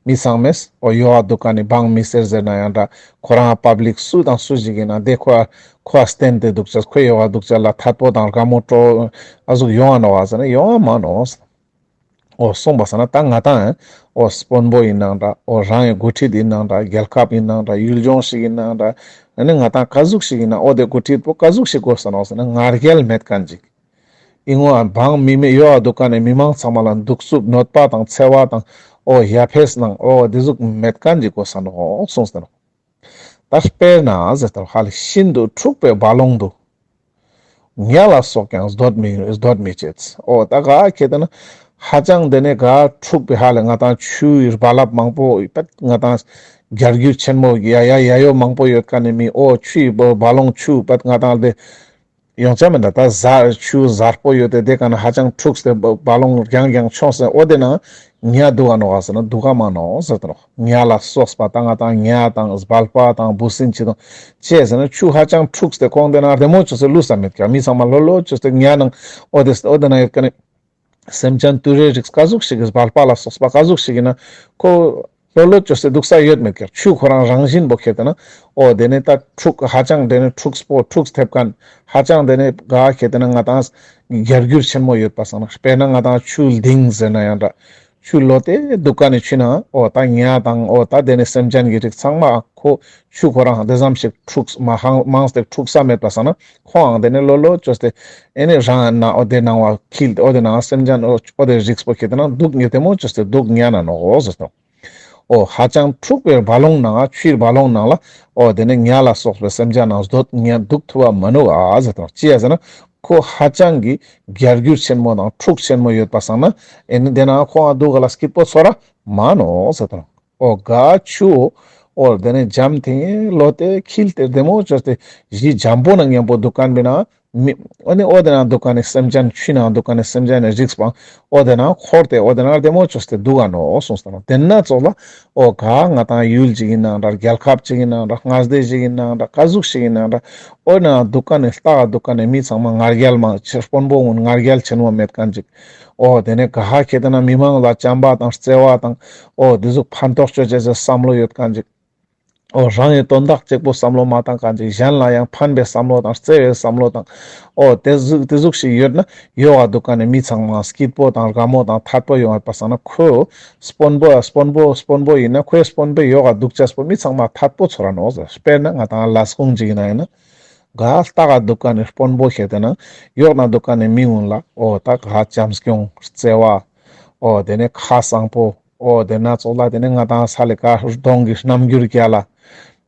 མི་ཚང་མས་འོ་ཡོག་ག་འདུག་མཁན་ནི་འབངས་མི་སེར་ཟེར་ན་ཡང་འདྲ་ཁོ་རང་པབ་ལིག་སུ་དང་སུ་ཞིག་ཡིན་ན་དེ་ཁོ་ཁོ་བརྟེན་ཏེ་འདུག་ཅེས་ཁོའི་ཡོག་ག་འདུག་ཅེས་ལ་ཐད་པོ་དང་དགའ་མོ་སྤྲོ་ཨ་ཟུག་ཡོང་ང་ནོག་ག་ཟེར་ན་ཡོང་ང་མ་ནོག་འོ་སོང་པ་སང་ན་ད་ང་ཏང་འོ་དཔོན་པོ་ཡིན་ནའང་འདྲ་འོ་རང་གི་འགོ་ཁྲིད་ཡིན་ནའང་འདྲ་རྒྱལ་ཁབ་ཡིན་ནའང་འདྲ་ཡུལ་ལྗོངས་ཤིག་ཡིན་ནའང་འདྲ་ཨ་ནི་ང་ཏང་ག་ཟུག་ཞིག་ཡིན་ན་འོ་དེ་འགོ་ཁྲིད་པོ་ག་ཟུག་ཞིག་དགོས་ས་ནོག་ཟེར་ན་ང་རྒྱལ་མེད་མཁན་ཅིག་ཨིན་ནའང་འབངས་མི་མི་ཡོག་ག་འདུག་མཁན་ནི་མི་མང་ཚང་མ་ལ་གདུག་རྩུབ་གནོད་པ་དང་འཚེ་བ་དང་འོ་ཡ་ཕེས་ནང་འོ་དེ་ཟུག་མེད་མཁན་ཅིག་དགོས་ས་ནོག་གསུངས་ཏེ་ནོག་ད་དཔེར་ན་ཟེར་ཏེ་ཧ་ལས་ཤིན་ཏུ་འཁྲུགས་པའི་རྦ་ཀློང་དུ། ཉ་ལ་སོགས་ཀྱང་སྡོད་མི་སྡོད་མི་བྱེད། འོ་ད་ག་ཁེ་ཏེ་ན་ཧ་ཅང་དེ་ནས་ག་འཁྲུགས་པའི་ཧ་ལས་ང་ཏང་ཆུའི་རྦ་རླབས་མང་པོ་ཡོད་པ་ང་ཏང་རྒྱ་སྒྱུ་ཆེན་མོ་ཡ་ཡ་ཡ་ཡོ་མང་པོ་ཡོད་མཁན་ནི་མི་འོ་ཆུའི་རྦ་རློང་ཆུ་པད་ང་ཏང་དེ་ཡོང་ཆ་མེད་ད། ད་ཟ་ཆུ་གཟར་པོ་ཡོད་དེ་དེ་ཀ་ན་ཧ་ཅང་འཁྲུགས་ཏེ་རྦ་རློང་རྒྱང་རྒྱང་མཆོངས་ཏེ་འོ་དེ་ན་ཉ་འདུག་ག་ནོག་ག་ཟེར་ན་འདུག་ག་མ་ནོག་ཟེར་ཏེ་ནོག་ཉ་ལ་སོགས་པ་ད་ང་ཏང་ཉ་དང་སྦལ་པ་དང་འབུ་སྲིན་ཅི་དང་ཅི་ཟེར་ན་ཆུ་ཧ་ཅང་འཁྲུགས་ཏེ་ཁོང་དེ་ན་རྡེ་མོ་ཅོས་ཏེ་ལུས་ས་མེད་ཀྱག་མི་ཚང་མ་ལྷོད་ལྷོད་ཅོས་ཏེ་ཉ་ནང་འོ་དེ་འོ་དེ་ན་ཡོད་མཁན་ནི་སེམས་ཅན་དུད་འགྲོའི་རིགས་ག་ཟུག་ཞིག་གི་སྦལ་པ་ལ་སོགས་པ་ག་ཟུག་ཞིག་ཡིན་ན་ཁོ་ ལྷོད་ལྷོད་ཅོས་ཏེ་དུག་ས་ཡོད་མེད་ཀྱག། ཆུ་ཁོ་རང་རང་བཞིན་པོ་ཁེ་ཏེ་ན་འོ་དེ་ནེ་ད་འཁྲུག་ཧ་ཅང་དེ་ནེ་འཁྲུགས་པོ་འཁྲུགས་ཐེབས་ཁན་ཧ་ཅང་དེ་ནེ་ག་ཁེ་ཏེ་ན་ང་ཏང་རྒྱལ་རྒྱུད་ཆེན་མོ་ཡོད་པ་སང་ན་དཔེར་ན་ང་ཏང་ཆུ་ལྡིང་ཟེར་ན་ཡང་འདྲ། ཆུ་ལྷོད་དེ་དུག་ཁན་ནི་ཆུ་ནང་འོ་ད་ཉ་དང་འོ་ད་དེ་ནེ་སེམས་ཅན་གྱི་རིགས་ཚང་མ་ཁོ་ཆུ་ཁོ་རང་དེ་ཙམ་ཞིག་འཁྲུགས་མ་ཧང་མང་སྟེ་འཁྲུགས་ས་མེད་པ་སང་ན་ཁོའང་དེ་ནེ་ལྷོད་ལྷོད་ཅོས་ཏེ་ཨེ་ནེ་རང་ན་འོ་དེ་ནང་བ་འཁྱིལ་ཏེ་འོ་དེ་ནང་སེམས་ཅན་འོ་དེ་རིགས་པོ་ཁེ་ཏེ་ན་དུག་ཉེ་དེ་མོ་ཅོས་ཏེ་དུག་ཉན་ན་ནོག་འོ་ཟེར་ཏོ། འོ་ཧ་ཅང་འཁྲུགས་པའི་རྦ་ཀློང་ནང་ཆུའི་རྦ་ཀློང་ནང་ལ་འོ་དེ་ནེ་ཉ་ལ་སོགས་པའི་སེམས་ཅན་ནང་སྡོད་ཉན་དུག་ཐུབ་པ་མ་ནུག་ཨ་ཟེར་ཏོ། ཅི་ཡ་ཟེར་ན་ཁོ་ཧ་ཅང་གི་རྒྱལ་རྒྱུད་ཆེན་མོ་དང་འཁྲུག་ཆེན་མོ་ཡོད་པ་སང་ན་ཨེ་ནེ་དེ་ནང་ཁོའང་དུག་ག་ལ་སྐྱིད་པོ་ཚོར་ར་མ་ནོག་ཟེར་ཏོ། འོ་ག་ཆུ་འོ་དེ་ནེ་འཇམ་ཐིང་ངེ་ལྷོད་དེ་འཁྱིལ་ཏེ་བདེ་མོ་ཅོས་ཏེ་གཞི་འཇམ་པོ་ནང་ཉམ་པོ་དུག་ཁན་པེ་ན་མི་ཨ་ནི་འོ་དེ་ནང་དུག་ཁན་ནི་སེམས་ཅན་ཆུའི་ནང་དུག་ཁན་ནི་སེམས་ཅན་ནི་རིགས་པོ་འོ་དེ་ནང་འཁོར་ཏེ་འོ་དེ་ནང་བདེ་མོ་ཅོས་ཏེ་དུག་ག་ནོག་གསུངས་ཏེ་ནོག། དེ་ན་ཙོགས་ལ་འོ་ག་ང་ཏང་ཡུལ་ཅིག་ཨིན་ནའང་འདྲ་རྒྱལ་ཁབ་ཅིག་ཨིན་ནའང་འདྲ་མངའ་སྡེ་ཞིག་ཨིན་ནའང་འདྲ་ཀ་ཟུག་ཞིག་ཨིན་ནའང་འདྲ་འོ་ན་དུག་ཁན་ནི་ལྟ་ག་དུག་ཁན་ནི་མི་ཚང་མ་ང་རྒྱལ་མང་ཆེ་དཔོན་པོ་གུན་ང་རྒྱལ་ཆེན་མོ་མེད་ཁན་ཅིག། འོ་དེ་ནེ་ག་ཧ་ཁེ་ཏེ་ན་མི་མང་ལ་བྱམས་པ་དང་བརྩེ་བ་དང་འོ་དེ་ཟུག་ཕན་ཐོགས་ཅོ་ཅེས་སི་བསམ་བློ་ཡོད་ཁན་ཅིག། འོ་རང་ངི་དོན་དག་གཅིག་པོ་བསམ་བློ་མ་བཏང་ཁན་ཅིག། གཞན་ལ་ཡང་ཕན་པའི་བསམ་བློ་དང་བརྩེ་བའི་བསམ་བློ་དང་འོ་དེ་ཟུག་དེ་ཟུག་ཞིག་ཡོད་ན་ཡོག་ག་དུག་ཁན་ནི་མི་ཚང་མ་སྐྱིད་པོ་དང་དགའ་མོ་དང་ཐད་པོ་ཡོང་བ་སང་ན་ཁོ་དཔོན་པོ་དཔོན་པོ་དཔོན་པོ་ཨིན་ན་ཁོའི་དཔོན་པོའི་ཡོག་ག་དུག་ཅེས་པོ་མི་ཚང་མ་ཐད་པོ་ཚོར་ར་ནོག་ཟེར། དཔེར་ན་ང་ཏང་ལས་ཁུངས་ཅིག་ཨིན་ན་ཨིན་ན་ག་ལྟ་ག་དུག་ཁན་ནི་དཔོན་པོ་ཁེ་ཏེ་ན་ཡོག་ན་དུག་ཁན་ནི་མི་གུན་ལ་འོ་ད་ག་བྱམས་སྐྱོང་བརྩེ་བ་འོ་དེ་ནེ་ཁ་བཟང་པོ་འོ་དེ་ན་ཙོགས་ལ་དེ་ནེ་ང་ཏང་ས་ལེ་ཀ་གདོང་གི་རྣམ་འགྱུར་རྒྱལ་ལ་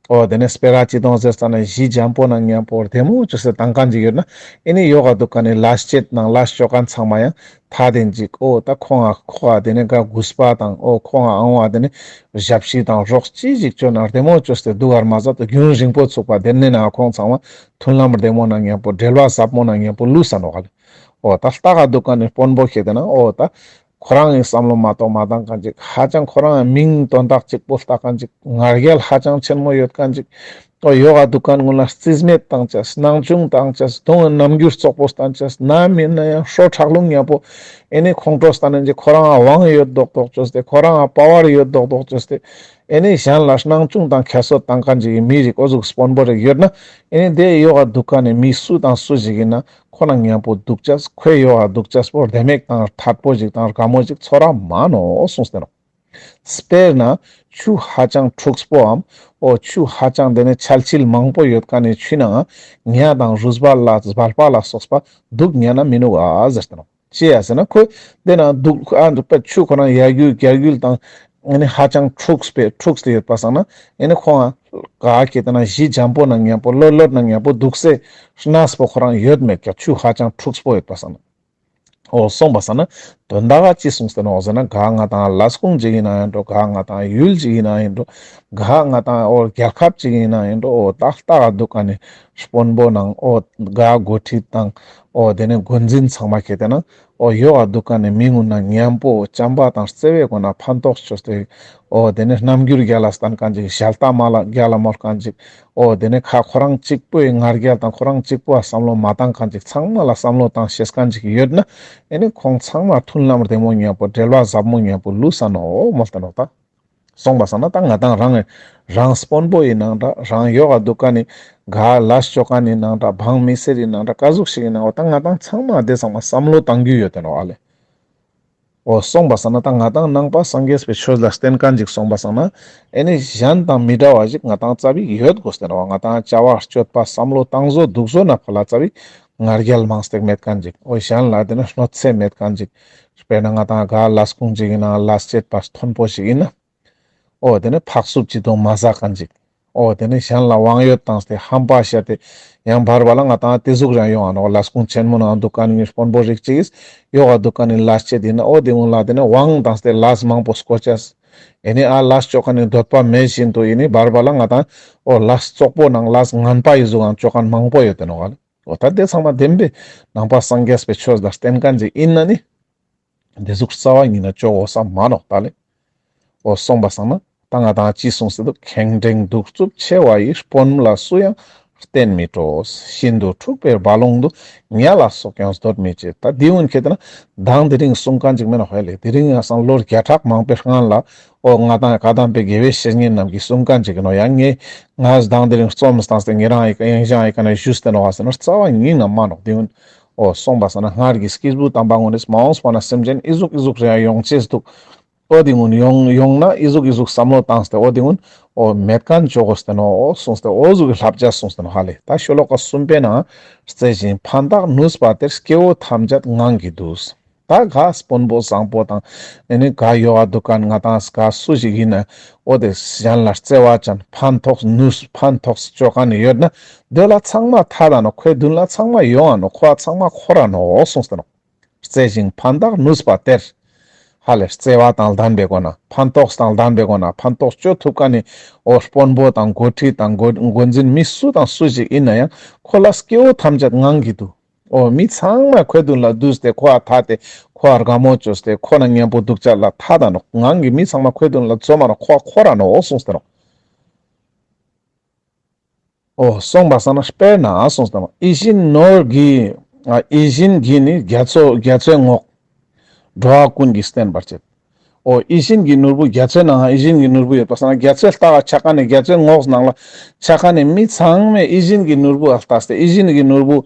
འོ་དེ་ནེ་སྤེ་ར་ཅི་གདོང་ཟེར་ས་ན་གཞི་འཇམ་པོ་ནང་ཉམ་པོ་བདེ་མོ་ཅོས་ཏེ་བཏང་ཁན་ཅིག་ཡོད་ན་ཨེ་ནེ་ཡོག་ག་དུག་ཁན་ནི་ལས་བྱེད་ནང་ལས་ཅོ་ཁན་ཚང་མ་ཡང་ཐད་དེ་ཅིག་འོ་ད་ཁོང་ང་ཁོ་ང་དེ་ནེ་ག་གུས་པ་དང་འོ་ཁོང་ང་ཨང་བ་དེ་ནེ་ཞབས་ཕྱི་དང་རོགས་ཅི་ཞིག་ཅོ་ན་བདེ་མོ་ཅོས་ཏེ་དུག་ག་མ་ཟད་དུ་རྒྱུན་རིང་པོ་ཚུགས་པ་དེ་ནེ་ན་ཁོང་ཚང་མ་མཐུན་ལམ་བདེ་མོ་ནང་ཉམ་པོ་འབྲེལ་བ་ཟབ་མོ་ནང་ཉམ་པོ་ལུས་ས་ནོག་ག་ལེ། འོ་ད་ལྟ་ག་དུག་ཁན་ནི་དཔོན་པོ་ཁེ་ཏེ་ན་འོ་ད་ཁོ་རང་ངི་བསམ་བློ་མ་གཏོགས་མ་བཏང་ཁན་ཅིག། ཧ་ཅང་ཁོ་རང་མིང་དོན་དག་གཅིག་པོ་ལྟ་ཁན་ཅིག། ང་རྒྱལ་ཧ་ཅང་ཆེན་མོ་ཡོད་ཁན་ཅིག། འོ་ཡོག་ག་དུག་ཁན་གུན་ལ་རྩིས་མེད་བཏང་ཅེས། སྣང་ཆུང་བཏང་ཅེས། དོན་རྣམ་འགྱུར་བཙོག་པོ་བཏང་ཅེས། ན་མེན་ན་ཡང་ཧྲོ་ཁྲག་རླུང་ཉམ་པོ་ཨེ་ནེ་ཁོང་ཁྲོ་སྟན་ནེ་ཅིག་ཁོ་རང་ང་དབང་ཡོད་མདོག་མདོག་ཅོས་ཏེ་ཁོ་རང་ང་པ་ཝར་ཡོད་མདོག་མདོག་ཅོས་ཏེ་ཨེ་ནེ་གཞན་ལ་སྣང་ཆུང་དང་ཁྱད་གསོད་བཏང་ཁན་ཅིག་གི་མི་རིགས་འོ་ཟུག་དཔོན་པོ་རིགས་ཡོད་ན་ཨེ་ནེ་དེ་ཡོག་ག་དུག་ཁན་ནི་མི་སུ་དང་སུ་ཞིག་ཨིན་ན་ཁོ་ན་ཉམ་པོ་དུག་ཅེས། ཁོའི་ཡོག་ག་དུག་ཅེས་པོ་བདེ་མོ་དང་ཐད་པོ་ཞིག་དང་དགའ་མོ་ཞིག་ཚོར་ར་མ་ནོག་གསུངས་ཏེ་ནོག། དཔེར་ན་ཆུ་ཧ་ཅང་འཁྲུགས་པོའམ་འོ་ཆུ་ཧ་ཅང་དེ་ནེ་ཆལ་ཆིལ་མང་པོ་ཡོད་ཁན་ནི་ཆུ་ནང་ཉ་དང་རུས་སྦལ་ལ་སྦལ་པ་ལ་སོགས་པ་དུག་ཉན་ན་མི་ནུག་ཨ་ཟེར་ཏེ་ནོག། ཅི་ཡ་ཟེར་ན་ཁོ་དེ་ན་དུག་ཨ་ཆུ་ཁོ་རང་ཡ་གུ་རྒྱལ་རྒྱུད་དང་ཨ་ནི་ཧ་ཅང་འཁྲུགས་པའི་འཁྲུགས་ཏེ་ཡོད་པ་སང་ན་ཨ་ནི་ཁོང་ང་ག་ཁེ་ཏེ་ན་གཞི་འཇམ་པོ་ནང་ཉམ་པོ་ལྷོད་ལྷོད་ནང་ཉམ་པོ་དུག་སའི་གནས་པོ་ཁོ་རང་ཡོད་མེད་ཀྱག། ཆུ་ཧ་ཅང་འཁྲུགས་པོ་ཡོད་པ་སང་ན། འོ་སོང་པ་སང་ན་དོན་དག་ག་ཅི་གསུངས་ཏེ་ནོག་ཟེར་ན་ག་ང་ཏང་ལས་ཁུངས་ཅིག་ཨིན་ན་ཡང་འགྲོ་ག་ང་ཏང་ཡུལ་ཅིག་ཨིན་ན་ཡང་འགྲོ་ག་ང་ཏང་འོ་རྒྱལ་ཁབ་ཅིག་ཨིན་ན་ཡང་འགྲོ་འོ་ད་ལྟ་ག་དུག་ཁན་ནི་དཔོན་པོ་ནང་འོ་ག་འགོ་ཁྲིད་དང་འོ་དེ་ནེ་འགོ་འཛིན་ཚང་མ་ཁེ་ཏེ་ན་འོ་ཡོག་ག་དུག་ཁན་ནི་མི་གུན་ན་ཉམ་པོ་བྱམས་པ་དང་བརྩེ་བའི་སྒོ་ནེ་ཕན་ཐོགས་ཅོས་ཏེ་འོ་དེ་ནེ་རྣམ་འགྱུར་རྒྱལ་ལ་སྟན་ཁན་ཅིག། ཞལ་ཏ་མ་ལ་རྒྱལ་ལ་མོལ་ཁན་ཅིག། འོ་དེ་ནེ་ཁ་ཁོ་རང་གཅིག་པོའི་ང་རྒྱལ་དང་ཁོ་རང་གཅིག་པོ་བསམ་བློ་མ་བཏང་ཁན་ཅིག། ཚང་མ་ལ་བསམ་བློ་བཏང་ཤེས་ཁན་ཅིག་ཡོད་ན་ཨེ་ནི་ཁོང་ཚང་མ་མཐུན་ལམ་བདེ་མོ་ཉམ་པོ་འབྲེལ་བ་ཟབ་མོ་ཉམ་པོ་ལུས་ས་ནོག་མོལ་ཏེ་ནོག་ད། སོང་པ་སང་ན་ད་ང་ཏང་རང་རང་དཔོན་པོ་ཨིན་ནའང་འདྲ་རང་ཡོག་ག་དུག་ཁན་ནི་ག་ལས་ཅོ་ཁན་ཨིན་ནའང་འདྲ་འབངས་མི་སེར་ཨིན་ནའང་འདྲ་ག་ཟུག་ཞིག་ཨིན་ནའང་འོ་ད་ང་ཏང་ཚང་མ་དེ་ཚང་མ་བསམ་བློ་བཏང་རྒྱུ་ཡོད་དེ་ནོག་ཨ་ལེ། འོ་སོང་པ་སང་ན་ད་ང་ཏང་ནང་པ་སངས་རྒྱས་པའི་ཆོས་ལ་བརྟེན་ཁན་ཅིག་སོང་པ་སང་ན་ཨེ་ནི་གཞན་དང་མི་འདྲ་བ་ཞིག་ང་ཏང་ཙ་པིག་ཡོད་དགོས་ཏེ་ནོག། ང་ཏང་བྱ་བ་སྤྱོད་པ་བསམ་བློ་བཏང་བཟོ་འདུག་བཟོ་ན་ཕ་ལ་ཙ་པིག་ང་རྒྱལ་མང་སྟེ་མེད་ཁན་ཅིག། འོ་གཞན་ལ་དེ་ནི་གནོད་འཚེ་མེད་ཁན་ཅིག། དཔེར་ན་ང་ཏང་ག་ལས་ཁུངས་ཅིག་ཨིན་ན་ལས་བྱེད་པ་མཐོན་པོ་ཞིག་ཨིན་ན། འོ་དེ་ནི་ཕག་སུབ་ཅི་དང་མ་ཟ་ཁན་ཅིག། འོ་དེ་ནི་གཞན་ལ་དབང་ཡོད་བཏང་སྟེ་ཧམ་པ་བཤད་དེ་ཡང་བར་བར་ལ་ང་ཏང་དེ་ཟུག་རང་ཡོང་ང་ནོག། ལས་ཁུངས་ཆེན་མོ་ནང་དུག་ཁན་ནི་དཔོན་པོ་རིགས་ཅིག་ཡོག་ག་དུག་ཁན་ནི་ལས་བྱེད་ཨིན་ན་འོ་དེ་གུན་ལ་དེ་ནི་དབང་བཏང་སྟེ་ལས་མང་པོ་སྐོ་ཅེས། ཨེ་ནི་ཨ་ལས་ཅོ་ཁན་ནི་འདོད་པ་མེད་བཞིན་དུ་ཨེ་ནི་བར་བར་ལ་ང་ཏང་འོ་ལས་བཙོག་པོ་ནང་ལས་ངན་པ་ཡི་ཟུག་ཨང་ཅོ་ཁན་མང་པོ་ཡོད་དེ་ནོག་ག་ལེ། འོ་ད་དེ་ཚང་མ་བདེན་པའི་ནང་པ་སངས་རྒྱས་པའི་ཆོས་ལ་བརྟེན་ཁན་ཅིག་ཨིན་ན་ནི། དེ་ཟུག་རྩ་བ་ཉིད་ནས་ཅོ་འོ་ས་མ་ནོག་ད་ལེ། འོ་སོང་པ་སང་ན་ད་ང་ཏང་ཅི་གསུངས་ཏེ་དུག། ཁེངས་དྲེགས་གདུག་རྩུབ་ཆེ་བ་ཡིས། དཔོན་ལ་སུ་ཡང་ བརྟན་མི་སྤྲོ། ཤིན་ཏུ་འཁྲུགས་པའི་རྦ་ཀློང་དུ། ཉ་ལ་སོགས་ཀྱང་འདོད་མི་བྱེད། ད་འདི་གུན་ཁེ་ཏེ་ན་མདང་དེ་རིང་གསུང་མཁན་ཅིག་མེན་ན་ཧོ་ལེ། དེ་རིང་ཡང་སང་ལོ་བརྒྱ་ཕྲག་མང་པོའི་སྔན་ལ་འོ་ང་དང་བཀའ་གདམས་པའི་དགེ་བའི་བཤེས་གཉེན་རྣམས་ཀྱིས་གསུང་མཁན་ཅིག་ནོག། ཡང་ངས་ང་མདང་དེ་རིང་རྩོམ་བཏང་སྟེ་ཉེ་རང་ཡི་ཀ་ཡང་ཞང་ཡི་ཀ་ན་ཞུས་ཏེ་ནོག་ཟེར་ན་རྩ་བ་ཉིད་ནས་མན་ནོག། དེ་གུན་འོ་སོང་པ་སང་ན་སྔར་གྱི་སྐྱེས་བུ་དམ་པ་གུན་ནི་མ་འོངས་པ་ན་སེམས་ཅན་ཨི་ཟུག་ཨི་ཟུག་རེ་ཡོང་ཅེས་འདུག། འོ་དེ་གུན་ཡོང་ཡོང་ན་ཨི་ཟུག་ཨི་ཟུག་བསམ་བློ་བཏང་སྟེ་འོ་དེ་གུན་འོ་མེད་མཁན་ཅོ་དགོས་ཏེ་ནོག་གསུངས་ཏེ་འོ་ཟུག་གི་བསླབ་བྱ་གསུངས་ཏེ་ནོག་ཧ་ལེ། ད་ཤོ་ལོ་ཀ་གསུམ་པའི་ནང་། རྩེ་ཞིང་ཕན་བཏགས་ནུས་པ་སྟེར། སྐྱེ་བོ་ཐམས་ཅད་ངང་གིས་འདུལ། ད་ག་དཔོན་པོ་བཟང་པོ་དང་ཨེ་ནི་ག་ཡོ་ག་འདུག་མཁན་ང་དང་ག་སུ་ཞིག་ཡིན་ན་འོ་དེ་གཞན་ལ་བརྩེ་བ་ཅན་ཕན་ཐོགས་ནུས་ཕན་ཐོགས་ཅོ་མཁན་ཡོད་ན་དེ་ལ་ཚང་མ་ཐད་ད་ནོག། ཁོའི་མདུན་ལ་ཚང་མ་ཡོང་ང་ནོག། ཁོ་ཚང་མ་འཁོར་ར་ནོག་གསུངས་ཏེ་ནོག། རྩེ་ཞིང་ཕན་བཏགས་ནུས་པ་སྟེར། ཧ་ལེ་བརྩེ་བ་དང་ལྡན་པའི་སྒོ་ནས་ཕན་ཐོགས་དང་ལྡན་པའི་སྒོ་ནས་ཕན་ཐོགས་ཅོ་ཐུབ་མཁན་ནི་འོ་དཔོན་པོ་དང་འགོ་ཁྲིད་དང་འགོ་འགོ་འཛིན་མི་སུ་དང་སུ་ཞིག་ཡིན་ན་ཡང་ཁོ་ལ་སྐྱེ་བོ་ཐམས་ཅད་ངང་གིས་འདུལ། འོ་མི་ཚང་མ་ཁོའི་མདུན་ལ་འདུས་ཏེ་ཁོ་ལ་ཐད་དེ་ཁོ་ལ་དགའ་མོ་ཅོས་ཏེ་ཁོ་ན་མཉམ་པོ་འདུག་ཅེས་ལ་ཐད་ད་ནོག། ངང་གིས་མི་ཚང་མ་ཁོའི་མདུན་ལ་འཛོམས་ང་ནོག། ཁོ་འཁོར་ར་ནོག་གསུངས་ཏེ་ནོག། འོ་སོང་པ་སང་ན་དཔེར་ན་གསུངས་ཏེ་ནོག། ཡིད་བཞིན་ནོར་གྱི་ཨ་ཡིད་བཞིན་གྱི་ནི་རྒྱ་མཚོ་རྒྱ་མཚོའི་ངོགས། འགྲོ་བ་ཀུན་གྱིས་བརྟེན་པར་བྱེད། འོ་ཡིད་བཞིན་གྱི་ནོར་བུ་རྒྱ་མཚོའི་ནང་ཡིད་བཞིན་གྱི་ནོར་བུ་ཡོད་པ་སང་ན་རྒྱ་མཚོའི་ལྟག་ཆ་མཁན་ནི་རྒྱ་མཚོའི་ངོགས་ནང་ལ་ཆ་མཁན་ནི་མི་ཚང་མས་ཡིད་བཞིན་གྱི་ནོར་བུ་ལ་ལྟས་ཏེ་ཡིད་བཞིན་གྱི་ནོར་བུ་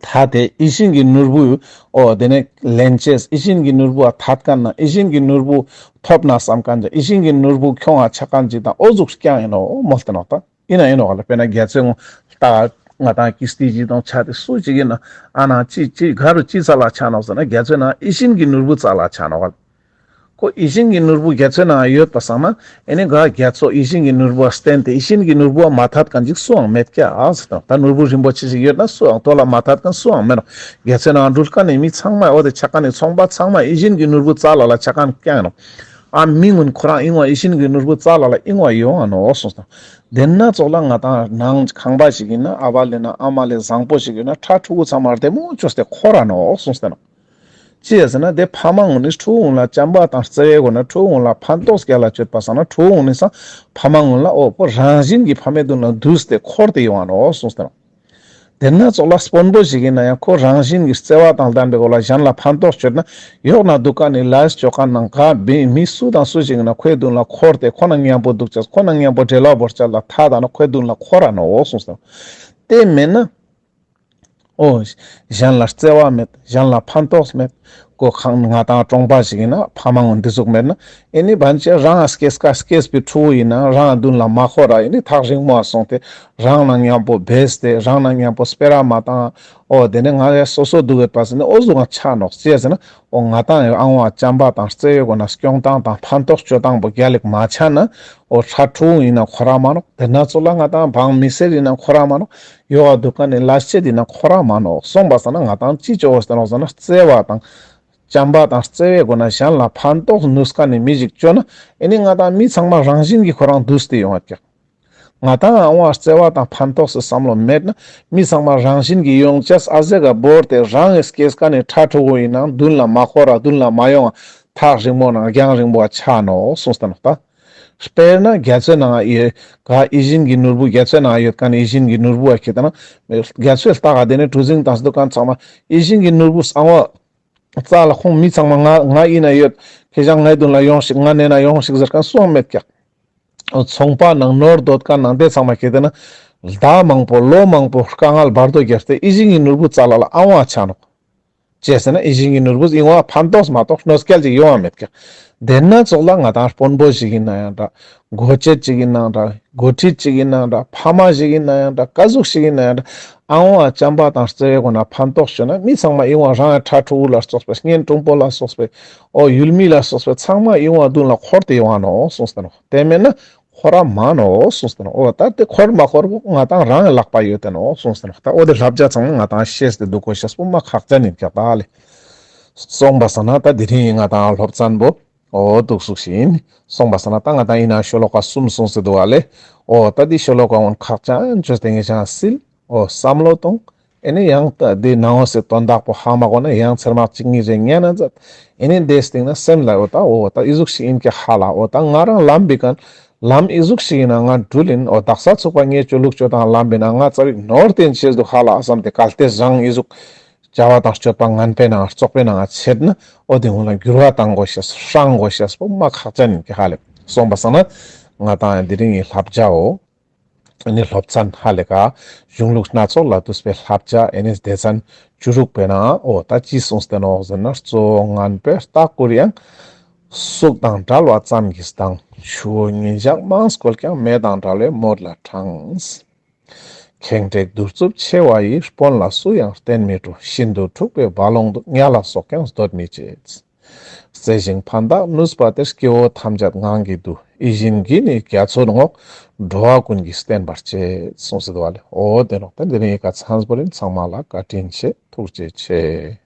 ཐད་དེ་ཡིད་བཞིན་གྱི་ནོར་བུ་འོ་དེ་ནས་ལེན་ཅེས་ཡིད་བཞིན་གྱི་ནོར་བུ་ལ་ཐད་མཁན་ན་ཡིད་བཞིན་གྱི་ནོར་བུ་ཐོབ་ན་བསམ་མཁན་ཅིག་ཡིད་བཞིན་གྱི་ནོར་བུ་ཁྱོང་ང་ཆ་མཁན་ཅིག་དང་འོ་ཟུག་རྐྱང་ཡིན་ནོག་མོལ་ཏེ་ནོག། ད་ཡིན་ན་ཡིན་ནོག་ལ། དཔེར་ན་རྒྱ་མཚོའི་ངོགས་ལྟག་ང་དང་ཀིས་ཏི་ཅིག་དང་ཆ་དེ་སུ་ཅིག་ཡིན་ན་ཨ་ན་ཅི་ཅི་ག་རུ་ཅི་ཙལ་ལ་ཆ་ནོག་ཟེར་ན་རྒྱ་མཚོའི་ནང་ཡིད་བཞིན་གྱི་ནོར་བུ་ཙལ་ལ་ཆ་ནོག་ལ། ཁོ་ཡིད་བཞིན་གྱི་ནོར་བུ་རྒྱ་མཚོའི་ནང་ཡོད་པ་སང་ན་ཨེ་ནི་ག་རྒྱ་མཚོ་ཡིད་བཞིན་གྱི་ནོར་བུ་ལ་བརྟེན་ཏེ་ཡིད་བཞིན་གྱི་ནོར་བུ་ལ་མ་ཐད་མཁན་ཅིག་སུའང་མེད་ཀྱག་ཟེར་དང་། ད་ནོར་བུ་རིན་པོ་ཆེ་ཞིག་ཡོད་ན་སུའང་དོ་ལ་མ་ཐད་མཁན་སུའང་མེད་ནོག། རྒྱ་མཚོའི་ནང་འགྲུལ་མཁན་ནི་མི་ཚང་མ་འོ་དེ་ཆ་མཁན་ནི་ཚོང་པ་ཚང་མ་ཡིད་བཞིན་གྱི་ནོར་བུ་ཙལ་ལ་ལ་ཆ་མཁན་རྐྱང་ཡིན་ནོག། ཨ་མི་གུན་ཁོ་རང་ཨིན་བ་ཡིད་བཞིན་གྱི་ནོར་བུ་ཙལ་ལ་ལ་ཨིན་བ་ཡོང་ང་ནོག་གསུངས་ཏེ་ནོག། དེ་ན་ཙོགས་ལ་ང་དང་ནང་ཁང་པ་ཞིག་ཡིན་ན་ཨ་བ་ལེ་ན་ཨ་མ་ལེ་བཟང་པོ་ཞིག་ཡོད་ན་ཕྲུ་གུ་ཚང་མ་བདེ་མོ་ཅོས་ཏེ་འཁོར་ར་ནོག་གསུངས་ཏེ་ནོག། ཅི་ཡ་ཟེར་ན་དེ་ཕ་མ་གུན་ནི་ཕྲུ་གུ་གུན་ལ་བྱམས་པ་དང་བརྩེ་བའི་སྒོ་ནས་ཕྲུ་གུ་གུན་ལ་ཕན་ཐོགས་རྒྱལ་ལ་བཅོས་པ་སང་ན་ཕྲུ་གུ་གུན་ནི་སང་ཕ་མ་གུན་ལ་འོ་པོ་རང་བཞིན་གྱི་ཕ་མའི་མདུན་ལ་འདུས་ཏེ་འཁོར་ཏེ་ཡོང་ང་ནོག་གསུངས་ཏེ་ནོག། དེ་ན་ཙོགས་ལ་དཔོན་པོ་ཞིག་ཡིན་ན་ཡང་ཁོ་རང་བཞིན་གྱི་བརྩེ་བ་དང་ལྡན་པའི་སྒོ་ལ་གཞན་ལ་ཕན་ཐོགས་བཅོས་ན་ཡོག་ན་འདུག་མཁན་ནི་ལས་བཅོ་མཁན་ནང་ག་མི་མི་སུ་དང་སུ་ཞིག་ཡིན་ན་ཁོའི་མདུན་ལ་འཁོར་ཏེ་ཁོ་ན་མཉམ་པོ་འདུག་ཅེས་ཁོ་ན་མཉམ་པོ་འབྲེལ་བ་བོར་ཅེས་ལ་ཐད་ད་ན་ཁོའི་མདུན་ལ་འཁོར་ར་ནོག་གསུངས་ཏེ་ནོག། དེ་མེད་ན། འོ། གཞན་ལ་བརྩེ་བ་མེད། གཞན་ལ་ཕན་ཐོགས་མེད། ཁོ་ཁང་ང་དང་གྲོང་པ་ཞིག་ཡིན་ན་ཕ་མ་གུན་འདི་ཟུག་མེད་ན་ཨེ་ནི་བན་ཆེ་རང་སྐྱེས་ཀ་སྐྱེས་པའི་ཕྲུ་གུ་ཡིན་ན་རང་མདུན་ལ་མ་འཁོར་ར་ཨེ་ནི་ཐག་རིང་མོ་སོང་སྟེ་རང་ན་མཉམ་པོ་བེས་ཏེ་རང་ན་མཉམ་པོ་སྤེ་ར་མ་བཏང་། འོ་དེ་ནི་ང་ཡ་སོ་སོ་འདུག་ཡོད་པ་ཟེར་ནི་འོ་ཟུག་ང་ཆ་ནོག་ཅི་ཡ་ཟེར་ན། འོ་ང་དང་ཡང་ཨ་བ་བྱམས་པ་དང་བརྩེ་བའི་སྒོ་ནས་སྐྱོང་སྟངས་དང་ཕན་ཐོགས་བཅོ་སྟངས་པོ་རྒྱལ་ལེགས་མ་ཆ་ན་འོ་ཕྲུ་གུ་ཡིན་ན་འཁོར་ར་མ་ནོག། དེ་ན་ཙོགས་ལ་ང་དང་འབངས་མི་སེར་ཡིན་ན་འཁོར་ར་མ་ནོག། ཡོག་ག་འདུག་མཁན་ནི་ལས་བྱེད་ཡིན་ན་འཁོར་ར་མ་ནོག། སོང་པ་སང་ན་ང་དང་ཅི་བཅོ་དགོས་ཏེ་ནོག་ཟེར་ན་བརྩེ་བ་དང་། བྱམས་པ་དང་བརྩེ་བའི་སྒོ་ནས་གཞན་ལ་ཕན་ཐོགས་ནུས་མཁན་ནི་མི་ཞིག་བཅོ་ན་ཨེ་ནི་ང་དང་མི་ཚང་མ་རང་བཞིན་གྱི་ཁོ་རང་འདུས་ཏེ་ཡོང་བ་ཀྱག། ང་དང་ཨ་བ་བརྩེ་བ་དང་ཕན་ཐོགས་སི་བསམ་བློ་མེད་ན་མི་ཚང་མ་རང་བཞིན་གྱི་ཡོང་ཅེས་ཨ་ཟེ་ག་བོར་ཏེ་རང་གི་སྐྱེས་མཁན་ནི་ཕྲུ་གུ་ཡིན་ན་མདུན་ལ་མ་འཁོར་ར་མདུན་ལ་མ་ཡོང་ང་ཐག་རིང་མོ་ནང་རྒྱང་རིང་པོ་ཆ་ནོག་གསུངས་ཏེ་ནོག་ད། དཔེར་ན་རྒྱ་མཚོའི་ནང་ཡོད་ག་ཡིད་བཞིན་གྱི་ནོར་བུ་རྒྱ་མཚོའི་ནང་ཡོད་མཁན་ནི་ཡིད་བཞིན་གྱི་ནོར་བུ་ཨ་ཁེ་ཏེ་ན་རྒྱ་མཚོའི་ལྟག་ག་དེ་ནི་གྲུ་གཟིངས་དང་སྡོད་མཁན་ཚང་མ་ཡིད་བཞིན་གྱི་ནོར་བུ་ཨ་བ་རྩ་ལ་ཁོང་མི་ཚང་མ་ང་ང་ཡིན་ན་ཡོད། ཁྱེད་ཅག་ངའི་མདུན་ལ་ཡོང་ཞིག། ང་ནེ་ན་ཡོང་ཞིག་ཟེར་མཁན་སུའང་མེད་ཀྱག། ཚོང་པ་ནང་ནོར་འདོད་མཁན་ནང་དེ་ཚང་མ་ཁེ་ཏེ་ན་ཟླ་མང་པོ་ལོ་མང་པོ་དཀའ་ངལ་བར་དོ་བརྒྱབ་སྟེ་ཡིད་བཞིན་གྱི་ནོར་བུ་རྩ་ལ་ལ་ཨང་བ་ཆ་ནོག། ཅི་ཟེར་ན་ཡིད་བཞིན་གྱི་ནོར་བུ་ཨིན་བ་ཕན་ཐོགས་མ་གཏོགས་གནོད་སྐྱེལ་ཅིག་ཡོང་བ་མེད་ཀྱག། དེ་ན་ཙོགས་ལ་ང་དང་དཔོན་པོ་ཞིག་ཡིན་ན་ཡང་འདྲ། འགོ་ཁྲིད་ཅིག་ཡིན་ན་འདྲ། འགོ་ཁྲིད་ཅིག་ཡིན་ན་འདྲ། ཕ་མ་ཞིག་ཡིན་ན་ཡང་འདྲ། ག་ཟུག་ཞིག་ཡིན་ན་ཡང་འདྲ། ཨ་བོ་ཨ་བྱམས་པ་དང་བརྩེ་བའི་སྒོ་ནས་ཕན་ཐོགས་ཞུ་ན་མི་ཚང་མ་ཨིན་བ་རང་ཡང་ཕྲུ་གུ་ལ་སོགས་པའི་གཉེན་དྲུང་པོ་ལ་སོགས་པའི་འོ་ཡུལ་མི་ལ་སོགས་པའི་ཚང་མ་ཨིན་བ་མདུན་ལ་འཁོར་ཏེ་ཡོང་ང་ནོག་གསུངས་ཏེ་ནོག། དེ་མེད་ན་འཁོར་ར་མ་ནོག་གསུངས་ཏེ་ནོག། འོ་ད་དེ་འཁོར་མ་འཁོར་བོ་ང་དང་རང་ཡང་ལག་པ་ཡོད་དེ་ནོག་གསུངས་ཏེ་ནོག། ད་འོ་དེ་བསླབ་བྱ་ཚང་མ་ང་དང་ཤེས་ཏེ་འདུག་གོ་ཤེས་པོ་མ་ཁག་ཅན་ཡིན་ཀྱག་ད་ལེ། སོང་པ་སང་ན་ད་དེ་རིང་ང་དང་སློབ་ཚན་པོ། འོ་འདུག་སུག་ཤིན། སོང་པ་སང་ན་ད་ང་དང་ཡིན་ན་ཤོ་ལོ་ཀ་གསུམ་སོང་སྟེ་འདུག་ཨ་ལེ། འོ་ད་འདི་ཤོ་ལོ་ཀ་འོན་ཁག་ཅན་ཅོས་ཏེ་ངེད་ཅག་སིལ། འོ་བསམ་བློ་གཏོང་། ཨེ་ནི་ཡང་ད་འདི་ནང་འོ་སི་དོན་དག་པོ་ཧ་མ་གོ་ན་ཡང་ཚེར་མ་གཅིག་གཉིས་རེ་ཉན་ན་མཛད། ཨེ་ནི་འདི་སྟེང་ན་སེམས་ལ་འོ་ད་འོ་ད་ཨི་ཟུག་ཤིག་ཡིན་ཀྱག་ཧ་ལ། འོ་ད་ང་རང་ལམ་པའི་ཀ་ན་ ལམ་ཨི་ཟུག་ཞིག་ཡིན་ན་ང་འགྲུལ་ཡིན། འོ་དག་ས་ཚུག་པ་ངའི་སྤྱོད་ལུགས་སྤྱོད་སྟངས་ལམ་པའི་ནང་ང་རྩ་བའི་ནོར་བསྟན་ཆེས་འདུག་ཧ་ལ་བསམ་སྟེ་གལ་ཏེ་རང་ཨི་ཟུག་བྱ་བ་དང་སྤྱོད་པ་ངན་པའི་ནང་རྩོག་པའི་ནང་ང་ཆེད་ན་འོ་དེ་ངོ་ལ་འགྱུར་བ་བཏང་དགོས་ཤེས་སྲང་དགོས་ཤེས་པོ་མ་ཁག་ཅན་ཡིན་གི་ཧ་ལེ། སོང་པ་སང་ན་ང་དང་ཡང་དེ་རིང་ངི་བསླབ་བྱའོ། ཨ་ནི་སློབ་ཚན་ཧ་ལེ་ཀ་གཞུང་ལུགས་སྣ་ཚོགས་ལ་བཏུས་པའི་བསླབ་བྱ་ཨ་ནི་སྡེ་ཚན་བཅུ་དྲུག་པའི་ནང་འོ་ད་ཅི་གསུངས་ཏེ་ནོག་ཟེར་ན། གཙོ་བོ་ངན་པའི་རྟགས་བསྐུར་ཡང་། གཟུགས་དང་བྲལ་བ་ཙམ་གྱིས་སྡང་། ཆུ་བོ་ཉིན་ཞག་མང་བསྐོལ་ཀྱང་། མེ་དང་བྲལ་བའི་མོད་ལ་གྲང་། ཁེངས་དྲེགས་གདུག་རྩུབ་ཆེ་བ་ཡིས། དཔོན་ལ་སུ་ཡང་བརྟེན་མི་བཏུབ། ཤིན་ཏུ་འཁྲུགས་པའི་རྦ་ཀློང་དུ། ཉ་ལ་སོགས་ཀྱང་སྡོད་མི་བྱེད། རྩེ་ཞིང་ཕན་བཏགས་ནུས་པ་དེར། སྐྱེ་བོ་ཐམས་ཅད་ངང་གིས་འདུ། ཡིད་བཞིན་གྱི་ནི་རྒྱ་མཚོར་རྔོག། འགྲོ་བ་ཀུན་གྱིས་བསྟེན་པར་བྱེད། གསུངས་སེ་འདུག་པ་ལེ། འོ་དེ་ནོག་ད་དེ་རིང་ངི་ཀ་ཚང་པོ་ལེ། ཚང་མ་ལ་བཀའ་དྲིན་ཆེ། ཐུགས་རྗེ་ཆེ།